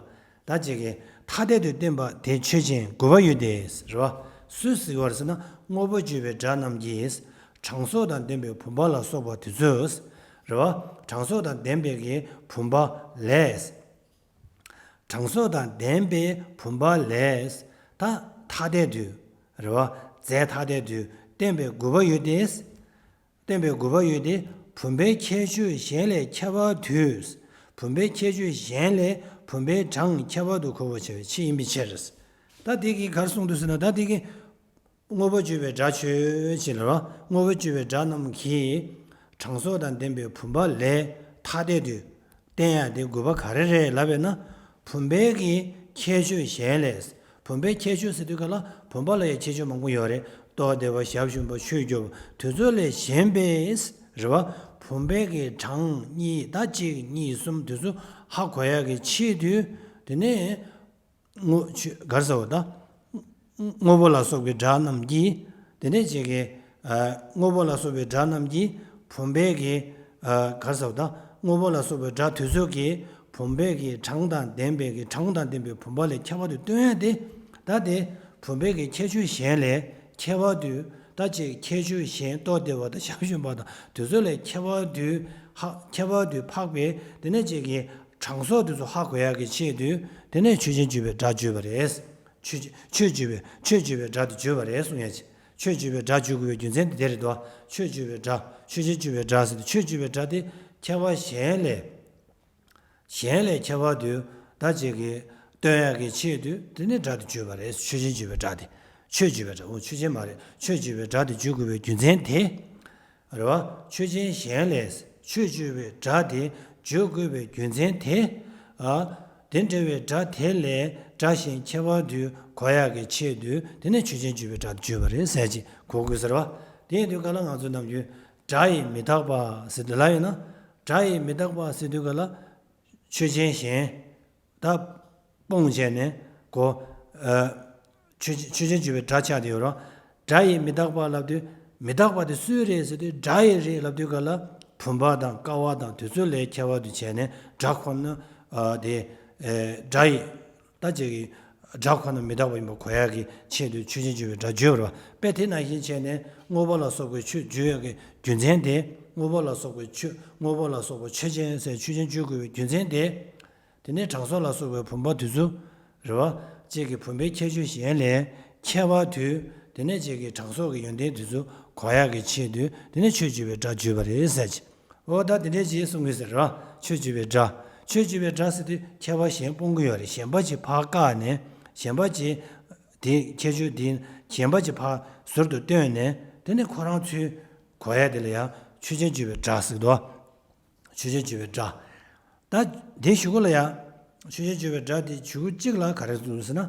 ད་ཅིག་གི་ཐ་དད་དུ་བསྟན་པ་དེ་ཆོས་ཅན་དགུ་པ་ཡོད་དེ་རེད་བ། སུས་ཟེར་བ་རེད་ཟེར་ན་དངོས་པོ་བརྗོད་པའི་སྒྲ་རྣམས་ཀྱིས་གྲངས་སོགས་དང་ལྡན་པའི་བུམ་པ་ལ་སོགས་པ་དེ་ཚོས་རེད་བ། གྲངས་སོགས་དང་ལྡན་པའི་གི་བུམ་པ་ལས། གྲངས་སོགས་དང་ལྡན་པའི་བུམ་པ་ལས། ད་ཐ་དད་དུ་རེད་བ། རྫས་ཐ་དད་དུ་བསྟན་པའི་དགུ་པ་ཡོད་དེ། བསྟན་པའི་དགུ་པ་ཡོད་དེ། བུམ་པའི་ཁྱད་ཆོས་གཞན་ལས་ཁྱད་པར་དུ། བུམ་པའི་ཁྱད་ཆོས་གཞན་ལས་བུམ་པའི་གྲངས་ཁྱད་པར་དུ་གོ་བར་བྱ་བའི་ཕྱིར་ཡིན་པའི་ཕྱིར། ད་དེ་གིས་ག་རེ་གསུངས་འདུག་ཟེར་ན་ད་དེ་གིས་དངོས་པོ་བརྗོད་པའི་སྒྲ་ཆོས་ཅན་ལ་རོ། དངོས་པོ་བརྗོད་པའི་སྒྲ་རྣམས་ཀྱིས་གྲངས་སོགས་དང་ལྡན་པའི་བུམ་པ་ལས་ཐ་དད་དུ་བསྟན་ཡ་དེ་དགུ་པ་ག་རེ་རེད་ལབ་པས་ན། བུམ་པའི་གི་ཁྱད་ཆོས་གཞན་ལས། བུམ་པའི་ཁྱད་ཆོས་ཟེར་དུས་ག་ལ་བུམ་པ་ལ་ཡང་ཁྱད་ཆོས་མང་པོ་ཡོད་རེད། རྟོག་བདེ་བ་ཞབས་ཞུམ་པ་ཆོས་སྐྱོབ་པ་དེ་ཚོ་ལས་གཞན་པའི་རེད་བ། བུམ་པའི་གི་གྲངས་གཉིས་ད་གཅིག་གཉིས་གསུམ་དེ་ཚོ་ཧ་གོ་ཡ་གི་ཆེད་དུ་དེ་ནས། དངོས་ཆོས་ག་རེ་ཟེར་བ་ད། དངོས་པོ་ལ་སོགས་པའི་སྒྲ་རྣམས་ཀྱིས། དེ་ནས་ཅིག་གི་ཨ། དངོས་པོ་ལ་སོགས་པའི་སྒྲ་རྣམས་ཀྱིས་བུམ་པའི་གི་ཨ། ག་རེ་ཟེར་བ་ད། དངོས་པོ་ལ་སོགས་པའི་སྒྲ་དེ་ཚོ་གིས་བུམ་པའི་གི་གྲངས་དང་ལྡན་པའི་གི་གྲངས་དང་ལྡན་པའི་བུམ་པ་ལས་ཁྱད་པར་དུ་སྟོན་ཡ་དེ། ད་དེ་བུམ་པའི་གི་ཁྱད་ཆོས་གཞན་ལས་ཁྱད་པར་དུ། ད་ཅིག་ཁྱད་ཆོས་གཞན་རྟོག་བདེ་བ་དང་ཞབས་ཞུམ་པ་དང་དེ་ཚོ་ལས་ཁྱད་པར་དུ་ཧ། ཁྱད་པར་དུ་འཕགས་པའི་དེ་ནས་ཅིག་གི་གྲངས་སོགས་དེ་ཚོ་ཧ་གོ་ཡག་གི་ཆེད་དུ། དེ་ནས་ཆོས་ཅན་བརྗོད་པའི་སྒྲ་བརྗོད་པ་རེད། ཆོས་ཆོས་བརྗོད་པའི་ཆོས་བརྗོད་པའི་སྒྲ་དེ་བརྗོད་པ་རེད་གསུང་ཡ་ཅིག་ཆོས་བརྗོད་པའི་སྒྲ་བརྗོད་དགོས་པའི་རྒྱུ་མཚན་དེ་དེ་རེད་དོ། ཆོས་བརྗོད་པའི་སྒྲ་ཆོས་ཅན་བརྗོད་པའི་སྒྲ་ཟེར་ཏེ་ཆོས་བརྗོད་པའི་སྒྲ་དེ་ཁྱད་པར་གཞན་ལས། གཞན་ལས་ཁྱད་པར་དུ་ད་ཅིག་གི་སྟོན་ཡག་གི་ཆེད་དུ་དེ་ནས་སྒྲ་དེ་བརྗོད་པ་རེད། ཆོས་ཅན་བརྗོད་པའི་སྒྲ་དེ། ཆོས་བརྗོད་པའི་སྒྲ། འོ་ཆོས་ཅན་མ་རེད། ཆོས་བརྗོད་པའི་སྒྲ་དེ་བརྗོད་དགོས་པའི་རྒྱུ་མཚན་དེ། རེད་བ། ཆོས་ཅན་གཞན་ལས་ཆོས་བརྗོད་པའི་སྒྲ་དེ་བརྗོད་དགོས་པའི་རྒྱུ་མཚན་དེ། ཨ། དེ་འདྲ་བའི་སྒྲ་དེ་ལས་སྒྲ་གཞན་ཁྱད་པར་དུ་གོ་ཡག་གི་ཆེད་དུ་དེ་ནས་ཆོས་ཅན་བརྗོད་པའི་སྒྲ་དེ་བརྗོད་པ་རེད་ཟེར་གྱི་གོ་དགོས་ཟེར་བ། དེ་ཡིན་དུས་ག་ལ་ང་ཚོ་ནམ་རྒྱུན་སྒྲ་ཡི་མི་རྟག་པ་ཟེར་དུས་ལ་ཡིན་ན། སྒྲ་ཡི་མི་རྟག་པ་ཟེར་དུས་ག་ལ། ཆོས་ཅན་གཞན། ད་སྤོང་བྱས་ནས་གོ། ཨ། ཆོས་ཆོས་ཅན་བརྗོད་པའི་སྒྲ་ཆགས་བསྡད་ཡོད་རོ། སྒྲ་ཡི་མི་རྟག་པ་ལབ་དུས་མི་རྟག་པ་དེ་སུའི་རེད་ཟེར་དུས་སྒྲ་ཡི་རེད་ལབ་དུས་ག་ལ་བུམ་པ་དང་ཀ་བ་དང་དེ་ཚོ་ལས་ཁྱད་པར་དུ་བྱས་ནས་སྒྲ་ཁོ་ན། ཨ། དེ། ཨེ། སྒྲ་ཡི། ད་ཅིག་གི་སྒྲ་ཁོ་ན་མི་རྟག་པ་ཡིན་པ་གོ་ཡག་གི་ཆེད་དུ་ཆོས་ཅན་བརྗོད་པའི་སྒྲ་བརྗོད་པ་རེད་བ། དཔེ་དེ་ནང་བཞིན་བྱས་ནས་དངོས་པོ་ལ་སོགས་པའི་ཆོས་བརྗོད་ཡག་གི་རྒྱུ་མཚན་དེ། དངོས་པོ་ལ་སོགས་པའི་ཆོས་དངོས་པོ་ལ་སོགས་པ་ཆོས་ཅན་ཟེར་ཆོས་ཅན་བརྗོད་དགོས་པའི་རྒྱུ་མཚན་དེ། དེ་ནས་གྲངས་སོགས་ལ་སོགས་པའི་བུམ་པ་དེ་ཚོ་རེད་བ། གཅིག་གི་བུམ་པའི་ཁྱད་ཆོས་གཞན་ལས་ཁྱད་པར་དུ། དེ་ནས་གཅིག་གི་གྲངས་སོགས་ཀྱི་ཡོན་ཏན་དེ་ཚོ་གོ་ཡག་གི་ཆེད་དུ་དེ་ནས་ཆོས་བརྗོད་པའི་སྒྲ་བརྗོད་པ་རེད་ཟེར་གྱི། འོ་ད་དེ་འདྲས་ཅིག་གསུང་གི་ཟེར་རོ། ཆོས་བརྗོད་པའི་སྒྲ། ཆོས་བརྗོད་པའི་སྒྲ་ཟེར་དུས་ཁྱད་པར་གཞན་སྤོང་གི་ཡོད་རེད། གཞན་པ་ཅིག་ཕར་བཀག་ནས་གཞན་པ་ཅིག་དེ་ཁྱད་ཆོས་དེ་གཞན་པ་ཅིག་ཕར་ཟུར་དུ་བཏོན་ནས་དེ་ནས་ཁོ་རང་ཚོའི་གོ་ཡ་དེ་ལ་ཡང་ཆོས་ཅན་བརྗོད་པའི་སྒྲ་ཟེར་གི་འདུག་ཆོས་ཅན་བརྗོད་པའི་སྒྲ། ད་དེ་གཞུག་གུ་ལ་ཡང་ཆོས་ཅན་བརྗོད་པའི་སྒྲ་དེ་གཞུག་གུ་གཅིག་ལ་ག་རེ་གསུངས་ཟེར་ན།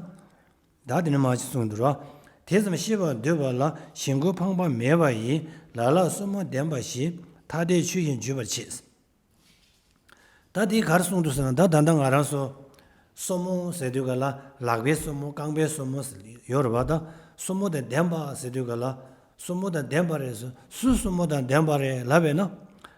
ད་དེ་ནས་མར་ཅིག་གསུངས་འདུག་རོ། དེ་ཙམ་ཤེས་པར་འདོད་པ་ལ་གཞན་ཀུན་ཕངས་པ་མེད་པ་ཡིས། ལ་ལ་གསུམ་པོ་ལྡན་པ་ཞིག་ཐ་དད་ཆོས་ཅན་བརྗོད་པར་བྱེད། ད་དེ་ག་རེ་གསུངས་འདུག་ཟེར་ན་ད་ད་ལྟ་ང་རང་ཚོ་གསུམ་པོ་ཟེར་དུས་ག་ལ་ལག་པའི་གསུམ་པོ་རྐང་པའི་གསུམ་པོ་ཟེར་ཡོད་རེད་བ། ད་གསུམ་པོ་དང་ལྡན་པ་ཟེར་དུས་ག་ལ། གསུམ་པོ་དང་ལྡན་པ་རེད་ཟེར། སུ་གསུམ་པོ་དང་ལྡན་པ་རེད་ལབ་པས་ན།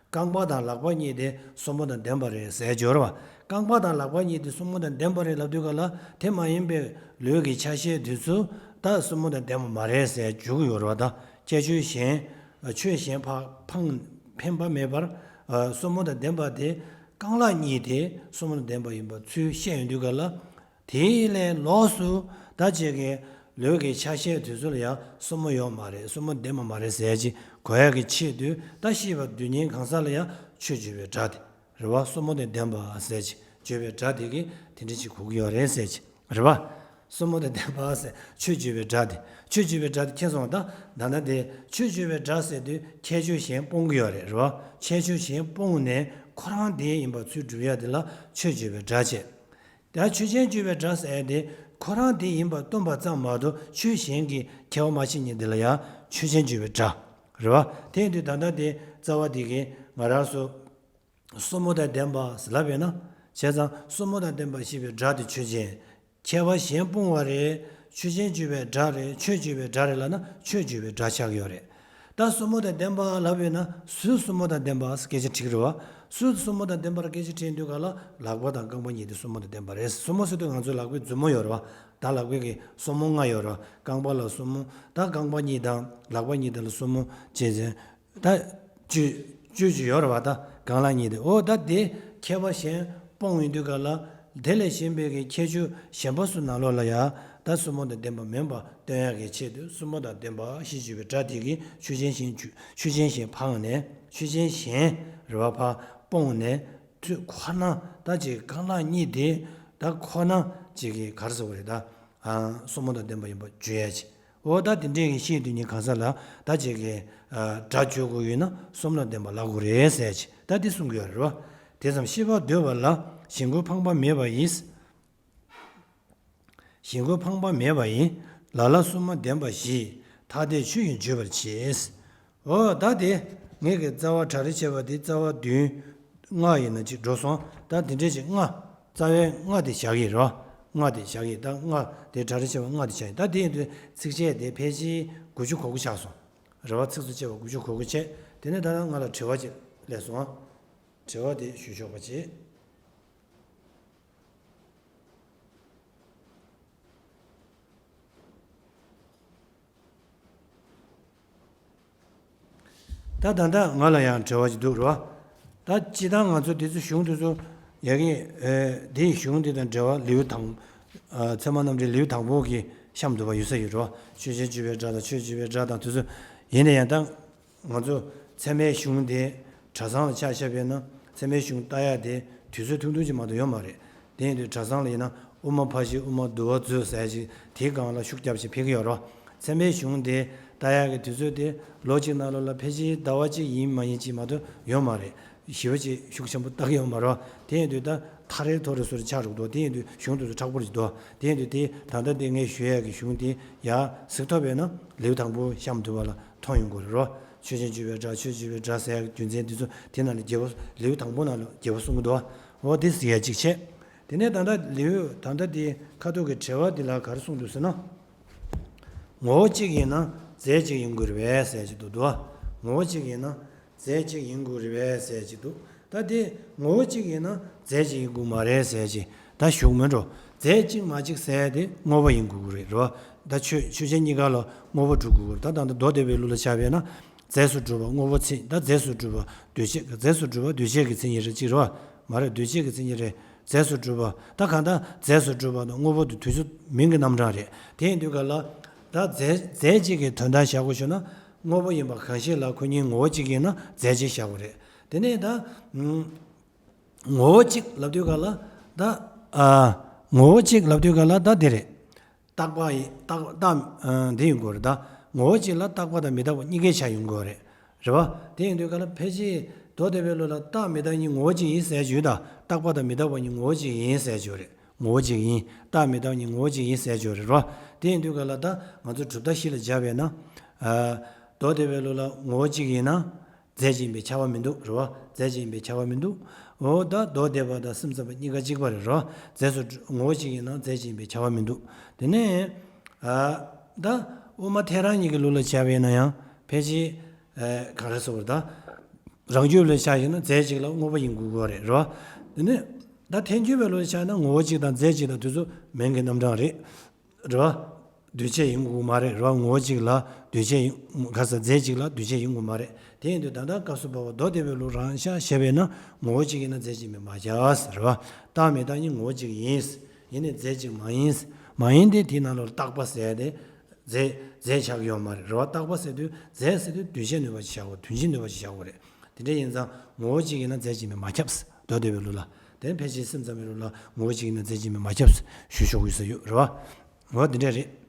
རྐང་པ་དང་ལག་པ་གཉིས་དེ་གསུམ་པོ་དང་ལྡན་པ་རེད་ཟེར་སྦྱོར་བ། རྐང་པ་དང་ལག་པ་གཉིས་དེ་གསུམ་པོ་དང་ལྡན་པ་རེད་ལབ་དུས་ག་ལ་དེ་མ་ཡིན་པའི་ལུས་ཀྱི་ཆ་ཤས་དེ་ཚོ་ད་གསུམ་པོ་དང་ལྡན་པ་མ་རེད་ཟེར་འཇུག་གི་ཡོད་རེད་བ། ད་ཁྱད་ཆོས་གཞན་ཆོས་གཞན་ཕར་འཕངས་ འཕེན་པ་མེད་པར། ཨ། གསུམ་མོ་དང་ལྡན་པ་དེ། རྐང་ལག་གཉིས་དེ་གསུམ་མོ་དང་ལྡན་པ་ཡིན་པ་ཚུལ་བཤད་ཡོང་དུས་ག་ལ། དེ་ལས་ལོགས་སུ་ད་ཅིག་གི་ལུས་ཀྱི་ཆ་ཤས་དེ་ཚོ་ལ་ཡང་གསུམ་མོ་ཡོད་མ་རེད། གསུམ་མོ་ལྡན་པ་མ་རེད་ཟེར་ཅིག་གོ་ཡག་གི་ཆེད་དུ། ད་ཤེས་པ་དུས་ངན་གང་ཟག་ལ་ཡང་ཆོས་བརྗོད་པའི་སྒྲ་དེ་རེད་བ། གསུམ་མོ་དང་ལྡན་པ་ཟེར་ཅིག་བརྗོད་པའི་སྒྲ་དེ་གིས་དེ་འདྲ་ཅིག་གོ་གི་ཡོད་རེད་ཟེར་ཅིག་རེད་བ། གསུམ་མོ་དང་ལྡན་པ་ཟེར། ཆོས་བརྗོད་པའི་སྒྲ་དེ། ཆོས་བརྗོད་པའི་སྒྲ་དེ་མཁྱེན་སོང་ད། ད་ལྟ་དེ་ཆོས་བརྗོད་པའི་སྒྲ་ཟེར་དུས་ཁྱད་ཆོས་གཞན་སྤོང་གི་ཡོད་རེད། རེད་བ། ཁྱད་ཆོས་གཞན་སྤོང་ནས་ཁོ་རང་དེ་ཡིན་པ་ཚུལ་སྒྲུབ་ཡ་དེ་ལ་ཆོས་བརྗོད་པའི་སྒྲ་བྱས། ད་ཆོས་ཅན་བརྗོད་པའི་སྒྲ་ཟེར་ཡ་དེ་ཁོ་རང་དེ་ཡིན་པ་སྟོན་པ་ཙམ་མ་གཏོགས་ཆོས་གཞན་གྱི་ཁྱད་པར་མ་ཕྱེ་མཁན་དེ་ལ་ཡང་ཆོས་ཅན་བརྗོད་པའི་སྒྲ་རེད་བ། དེ་ཡིན་དུས་ད་ལྟ་དེ་རྩ་བ་དེ་གིས་ང་རང་ཚོ་གསུམ་མོ་དང་ལྡན་པ་ཟེར་ལབ་ཡོད་ན། བྱས་ཙང་གསུམ་མོ་དང་ལྡན་པ་ཞེས་པའི་སྒྲ་དེ་ཆོས་ཅན། ཁྱད་པར་གཞན་སྤོང་བ་རེད། ཆོས་ཅན་བརྗོད་པའི་སྒྲ་རེད། ཆོས་བརྗོད་པའི་སྒྲ་རེད་ལབ་ན་ཆོས་བརྗོད་པའི་སྒྲ་ཆགས་ཀྱི་ཡོད་རེད། ད་གསུམ་མོ་དང་ལྡན་པ་ལབ་ཡོད་ན་སུ་གསུམ་མོ་དང་ལྡན་པ་སྐད་ཆ་དྲིས་རེད་བ། སུ་གསུམ་མོ་དང་ལྡན་པར་སྐད་ཆ་དྲིས་འདུག་ག་ལ། ལག་པ་དང་རྐང་པ་གཉིས་དེ་གསུམ་མོ་དང་ལྡན་པ་རེད། གསུམ་མོ་ཟེར་དུས་ང་ཚོའི་ལག་པའི་མཛུབ་མོ་ཡོད་རེད་བ། ད་ལག་པའི་གི་གསུམ་མོ་ལྔ་ཡོད་རེད་བ། རྐང་པ་ལ་གསུམ་མོ། ད་རྐང་པ་གཉིས་དང་ལག་པ་གཉིས་དེ་ལ་གསུམ་མོ་བྱས་ཙང་། ད་བཅུ། བཅུ་བཅུ་ཡོད་རེད་བ། ད་རྐང་ལག་གཉིས་དེ། འོ་ད་དེ་ཁྱད་པར་གཞན་སྤོང་ཡོང་དུས་ག་ལ། དེ་ལས་གཞན་པའི་གི་ཁྱད་ཆོས་གཞན་པ་ཚོའི་ནང་ལོགས་ལ་ཡང་ད་གསུམ་མོ་དང་ལྡན་པ་མིན་པ་སྟོན་ཡག་གི་ཆེད་དུ་གསུམ་མོ་དང་ལྡན་པ་ཞེས་བརྗོད་པའི་སྒྲ་དེ་གིས་ཆོས་ཅན་གཞན་བརྗོད། ཆོས་ཅན་གཞན་སྤངས་ནས། ཆོས་ཅན་གཞན་རེད་བ། ཕར་སྤོང་ནས། ཁོ་ན་ད་ཅིག་རྐང་ལག་གཉིས་དེ་ད་ཁོ་ན་ཅིག་གི་ག་རེ་ཟེར་དགོས་རེད། ད་གསུམ་མོ་དང་ལྡན་པ་ཡིན་པ་བརྗོད་ཡ་ཅིག་འོ་ད་དེ་འདྲའི་གི་ཤེས་དུས་ཉིད་གང་ཟག་ལ་ད་ཅིག་གི་ཨ་སྒྲ་བརྗོད་དགོས་ཡོད་ན་གསུམ་ལ་ལྡན་པ་ལབ་དགོས་རེད་ཟེར་ཅིག་ད་འདི་གསུང་གི་ཡོད་རེད་བ། དེ་ཙམ་ཤེས་པར་འདོད་པ་ལ་གཞན་ཀུན་ཕངས་པ་མེད་པ་ཡིན། གཞན་ཀུན་ཕངས་པ་མེད་པ་ཡིན། ལ་ལ་གསུམ་མ་ལྡན་པ་བཞི། ཐ་དད་ཆོས་ཀྱིས་བརྗོད་པར་བྱེད། འོ་ད་དེ་ངས་ཀྱི་རྩ་བ་གྲ་སྒྲིག་བྱས་པ་དེ་རྩ་བ་བདུན། ལྔ་ཡིན་ན་ཅིག་འགྲོ་སོང་། ད་དེ་འདྲས་ཅིག་ལྔ། རྩ་བའི་ལྔ་དེ་བཞག་གི་རེད་བ། ལྔ་དེ་བཞག་གི། ད་ལྔ་དེ་གྲ་སྒྲིག་བྱས་པ་ལྔ་དེ་བཞག་གི། ད་དེ་ཡིན་དུས་ཚིགས་བཅད་དེ་ཕལ་ཆེར་དགུ་བཅུ་གོ་དགུ་ཆགས་སོང་། རེད་བ། ཚིགས་སུ་བཅད་པ་དགུ་བཅུ་གོ་དགུ་བྱས། དེ་ནས་ད་ང་ལ་དྲི་བ་ཅིག་སླེབས་སོང་ཨ། དྲི་བ་དེ་ཞུ་ཆོག་པ་བྱེད། ད་ད་ལྟ་ང་ལ་ཡང་དྲི་བ་ཅིག་འདུག་རེད་བ། ད་སྤྱིར་བཏང་ང་ཚོ་དེ་ཚོ་གཞུང་དེ་ཚོ་ཡ་གི་ཨེ་དེའི་གཞུང་དེ་དང་འབྲེལ་བ་ལེའུ་དང་། ཨ། ཚད་མ་རྣམ་འགྲེལ་ལེའུ་དང་པོ་གི་གཤམ་དུ་བ་ཡོད་ས་ཡོད་རེད་བ། ཆོས་ཅན་བརྗོད་པའི་སྒྲ་དང་ཆོས་བརྗོད་པའི་སྒྲ་དང་དེ་ཚོ། ཡིན་ན་ཡང་ད། ང་ཚོ་ཚད་མའི་གཞུང་དེ་གྲྭ་ཚང་ལ་ཆ་བཞག་པས་ན་ཚད་མའི་གཞུང་ལྟ་ཡག་དེ་དུས་ཚོད་ཐུང་ཐུང་ཅིག་མ་གཏོགས་ཡོད་མ་རེད། དེ་ཡིན་དུས་གྲྭ་ཚང་ལ་ཡིན་ན་དབུ་མ་ཕར་བཞི་དབུ་མ་བསྡུ་བ་མཛོད་ཟེར་ཡག་ཅིག་དེའི་སྒང་ལ་ཤུགས་རྒྱབ་ཅིག་ཕེབས་ཀྱི་ཡོད་རེད། ཚད་མའི་གཞུང་དེ་ལྟ་ཡག་གི་དུས་ཚོད་དེ་ལོ་གཅིག་ནང་ལོགས་ལ་ཕལ་ཆེར་ཟླ་བ་གཅིག་ཡིན་མ་ཡིན་ཅིག་མ་གཏོགས་ཡོད་མ་རེད། ཞེ་པོ་ཅིག་ཤུགས་ཆེན་པོ་བཏགས་ཀྱི་ཡོད་མ་རེད། དེ་ཡིན་དུས་ད་ཐག་རིང་ཐོག་རིང་སུ་རེ་ཆགས་འགྲོ་གི་འདུག་དེ་ཡིན་དུས་གཞུང་དེ་ཚོ་མཁྲེགས་པོ་རེ་འདུག་དེ་ཡིན་དུས་དེ་ད་ལྟ་དེ་ངས་ཞུ་ཡག་གི་གཞུང་དེ་ཡར་གཟིགས་ཐུབ་པས་ན་ལེའུ་དང་པོ་གཤམ་དུ་བ་ལ་མཐོང་ཡོང་གི་རེད་རོ། ཆོས་ཅན་བརྗོད་པའི་སྒྲ། ཆོས་བརྗོད་པའི་སྒྲ་ཟེར་ཡག་རྒྱུ་མཚན་དེ་ཚོ་དེ་ནང་ལ་རྒྱས་པོ། ལེའུ་དང་པོ་ནང་ལ་རྒྱས་པོ་གསུང་གི་འདུག་འོ་དེ་གཟིགས་ཡག་གཅིག་བྱས། དེ་ནས་ད་ལྟ་ལེའུ་ད་ལྟ་དེ་ཁ་ཐུག་གི་དྲི་བ་འདི་ལ་ག་རེ་གསུངས་འདུག་ཟེར་ན། ངོ་བོ་གཅིག་ཡིན་ན་རྫས་གཅིག་ཡིན་དགོས་རེད་པས་ཟེར་གྱི་འདུག་འདུག་ངོ་བོ་གཅིག་ཡིན་ན་རྫས་གཅིག་ཡིན་དགོས་རེད་པས་ཟེར་གྱི་འདུག་ད་དེ་ངོ་བོ་གཅིག་ཡིན་ན་རྫས་གཅིག་ཡིན་དགོས་མ་རེད་ཟེར་གྱི་ད་ཞུགས་མིན་འགྲོ། རྫས་གཅིག་མ་གཅིག་ཟེར་དེ་དངོས་པོ་ཡིན་དགོས་ཀྱི་རེད་རོ། ད་ཆོས་ཆོས་ཅན་གཉིས་ཀ་ལ་དངོས་པོ་སྒྲུབ་དགོས་ཀྱི་རེད། ད་ད་ལྟ་མདོ་སྡེ་པའི་ལུགས་ལ་ཆ་བཞག་ན། རྫས་སུ་གྲུབ་པ་དངོས་པོ་མཚན། ད་རྫས་སུ་གྲུབ་པ་འདུས་བྱས། རྫས་སུ་གྲུབ་པ་འདུས་བྱས་ཀྱི་མཚན་ཉིད་རེད་གཅིག་རེད་བ། མ་རེད། འདུས་བྱས་ཀྱི་མཚན་ཉིད་རེད། རྫས་སུ་གྲུབ་པ་ད་གང་ལྟར་རྫས་སུ་གྲུབ་པ་དང་དངོས་པོ་དེ་དུས་ཚོད་མིང་གི་རྣམ་གྲངས་རེད། དེ་ཡིན་དུས་ག་ལ། ད་རྫས་རྫས་གཅིག་གི་དོན་དག་བཞག་དགོས་ཞུ་ན། དངོས་པོ་ཡིན་པ་གང་ཞིག་ལ་ཁོ་གཉིས་ངོ་བོ་གཅིག་ཡིན་ན་རྫས་གཅིག་བཞག་དགོས་རེད། དེ་ནས་ད། ངོ་བོ་གཅིག་ལབ་དུས་ག་ལ་ད། ཨ། ངོ་བོ་གཅིག་ལབ་དུས་ག་ལ་ད་དེ་རེད། རྟག་པ་ཡི་རྟག་རྟག་ཨ། འདི་ཡིན་དགོས་རེད་ད། ངོ་བོ་གཅིག་ལ་རྟག་པ་དང་མི་རྟག་པ་གཉིས་ཀའི་ཆ་ཡོང་དགོས་རེད། རེད་བ། དེ་ཡིན་དུས་ག་ལ་ཕལ་ཆེར་མདོ་སྡེ་པའི་ལུགས་ལ་རྟག་མི་རྟག་གཉིས་ངོ་བོ་གཅིག་ཡིན་ཟེར་རྒྱུ་དང་རྟག་པ་དང་མི་རྟག་པ་གཉིས་ངོ་བོ་གཅིག་ཡིན་ཟེར་རྒྱུ་རེད། ངོ་བོ་གཅིག་ཡིན། རྟག་མི་རྟག་གཉིས་ངོ་བོ་གཅིག་ཡིན་ཟེར་རྒྱུ་རེད་རོ། དེ་ཡིན་དུས་ག་ལ་ད་ང་ཚོ་གྲུབ་མཐའ་བཞི་ལ་སྦྱར་བས་ན། ཨ། མདོ་སྡེ་པའི་ལུགས་ལ་ངོ་བོ་གཅིག་ཡིན་ན། རྫས་གཅིག་ཡིན་པའི་ཁྱབ་པ་མི་འདུག་རེད་བ། རྫས་གཅིག་ཡིན་པའི་ཁྱབ་པ་མི་འདུག་འོ་ད་མདོ་སྡེ་པ་དང་སེམས་ཙམ་པ་གཉིས་ཀ་གཅིག་པ་རེད་རོ། རྫས་སུ་ངོ་བོ་གཅིག་ཡིན་ན་རྫས་གཅིག་ཡིན་པའི་ཁྱབ་པ་མི་འདུག་དེ་ནས། ཨ། ད་དབུ་མ་ཐལ་རང་གཉིས་ཀྱི་ལུགས་ལ་བྱས་པ་ཡིན་ན་ཡང་ཕལ་ཆེར། ཨ། ག་རེ་ཟེར་དགོས་རེད་ད། རང་རྒྱུད་ལ་ཆ་བཞག་ན་རྫས་གཅིག་ལ་དངོས་པོ་ཡིན་དགོས་ཀྱི་རེད་རོ། དེ་ནས་ད་ཐལ་འགྱུར་བའི་ལུགས་ལ་ཆ་བཞག་ན་ངོ་བོ་གཅིག་དང་རྫས་གཅིག་དང་དེ་ཚོ་མིང་གི་རྣམ་གྲངས་རེད། རེད་བ། འདུས་བྱས་ཡིན་དགོས་མ་རེད། རེད་བ། ངོ་བོ་གཅིག་ལ་འདུས་བྱས་ཡིན། ག་ས་རྫས་གཅིག་ལ་འདུས་བྱས་ཡིན་དགོས་མ་རེད། དེ་ཡིན་དུས་ད་ལྟ་སྐབས་སུ་བབ་པ་མདོ་སྡེ་པའི་ལུགས་རང་བཞག་བཤད་པས་ན་ངོ་བོ་གཅིག་ཡིན་ན་རྫས་གཅིག་མིན་མ་ཁྱབ། རེད་བ། རྟག་མི་རྟག་གཉིས་ངོ་བོ་གཅིག་ཡིན། ཡིན་ནའི་རྫས་གཅིག་མ་ཡིན། མ་ཡིན་ཏེ་དེའི་ནང་ལོགས་ལ་རྟག་པ་ཟེར་ཏེ་རྫས་རྫས་ཆགས་ཀྱི་ཡོད་མ་རེད། རེད་བ། རྟག་པ་ཟེར་དུས་རྫས་ཟེར་དུས་འདུས་བྱས་ནུས་པ་ཅིག་བཞག་དགོས། དོན་སྤྱི་ནུས་པ་ཅིག་བཞག་དགོས་རེད། དེ་འདྲ་ཡིན་ཙང་ངོ་བོ་གཅིག་ཡིན་ན་རྫས་གཅིག་མིན་མ་ཁྱབ། མདོ་སྡེ་པའི་ལུགས་ལ། དེ་ཕལ་ཆེར་སེམས་ཙམ་པའི་ལུགས་ལ་ངོ་བོ་གཅིག་ཡིན་ན་རྫས་གཅིག་མིན་མ་ཁྱབ་ཞུ་ཆོག་གི་ས་ཡོད། རེད་བ། འོ་དེ་འདྲ་རེད།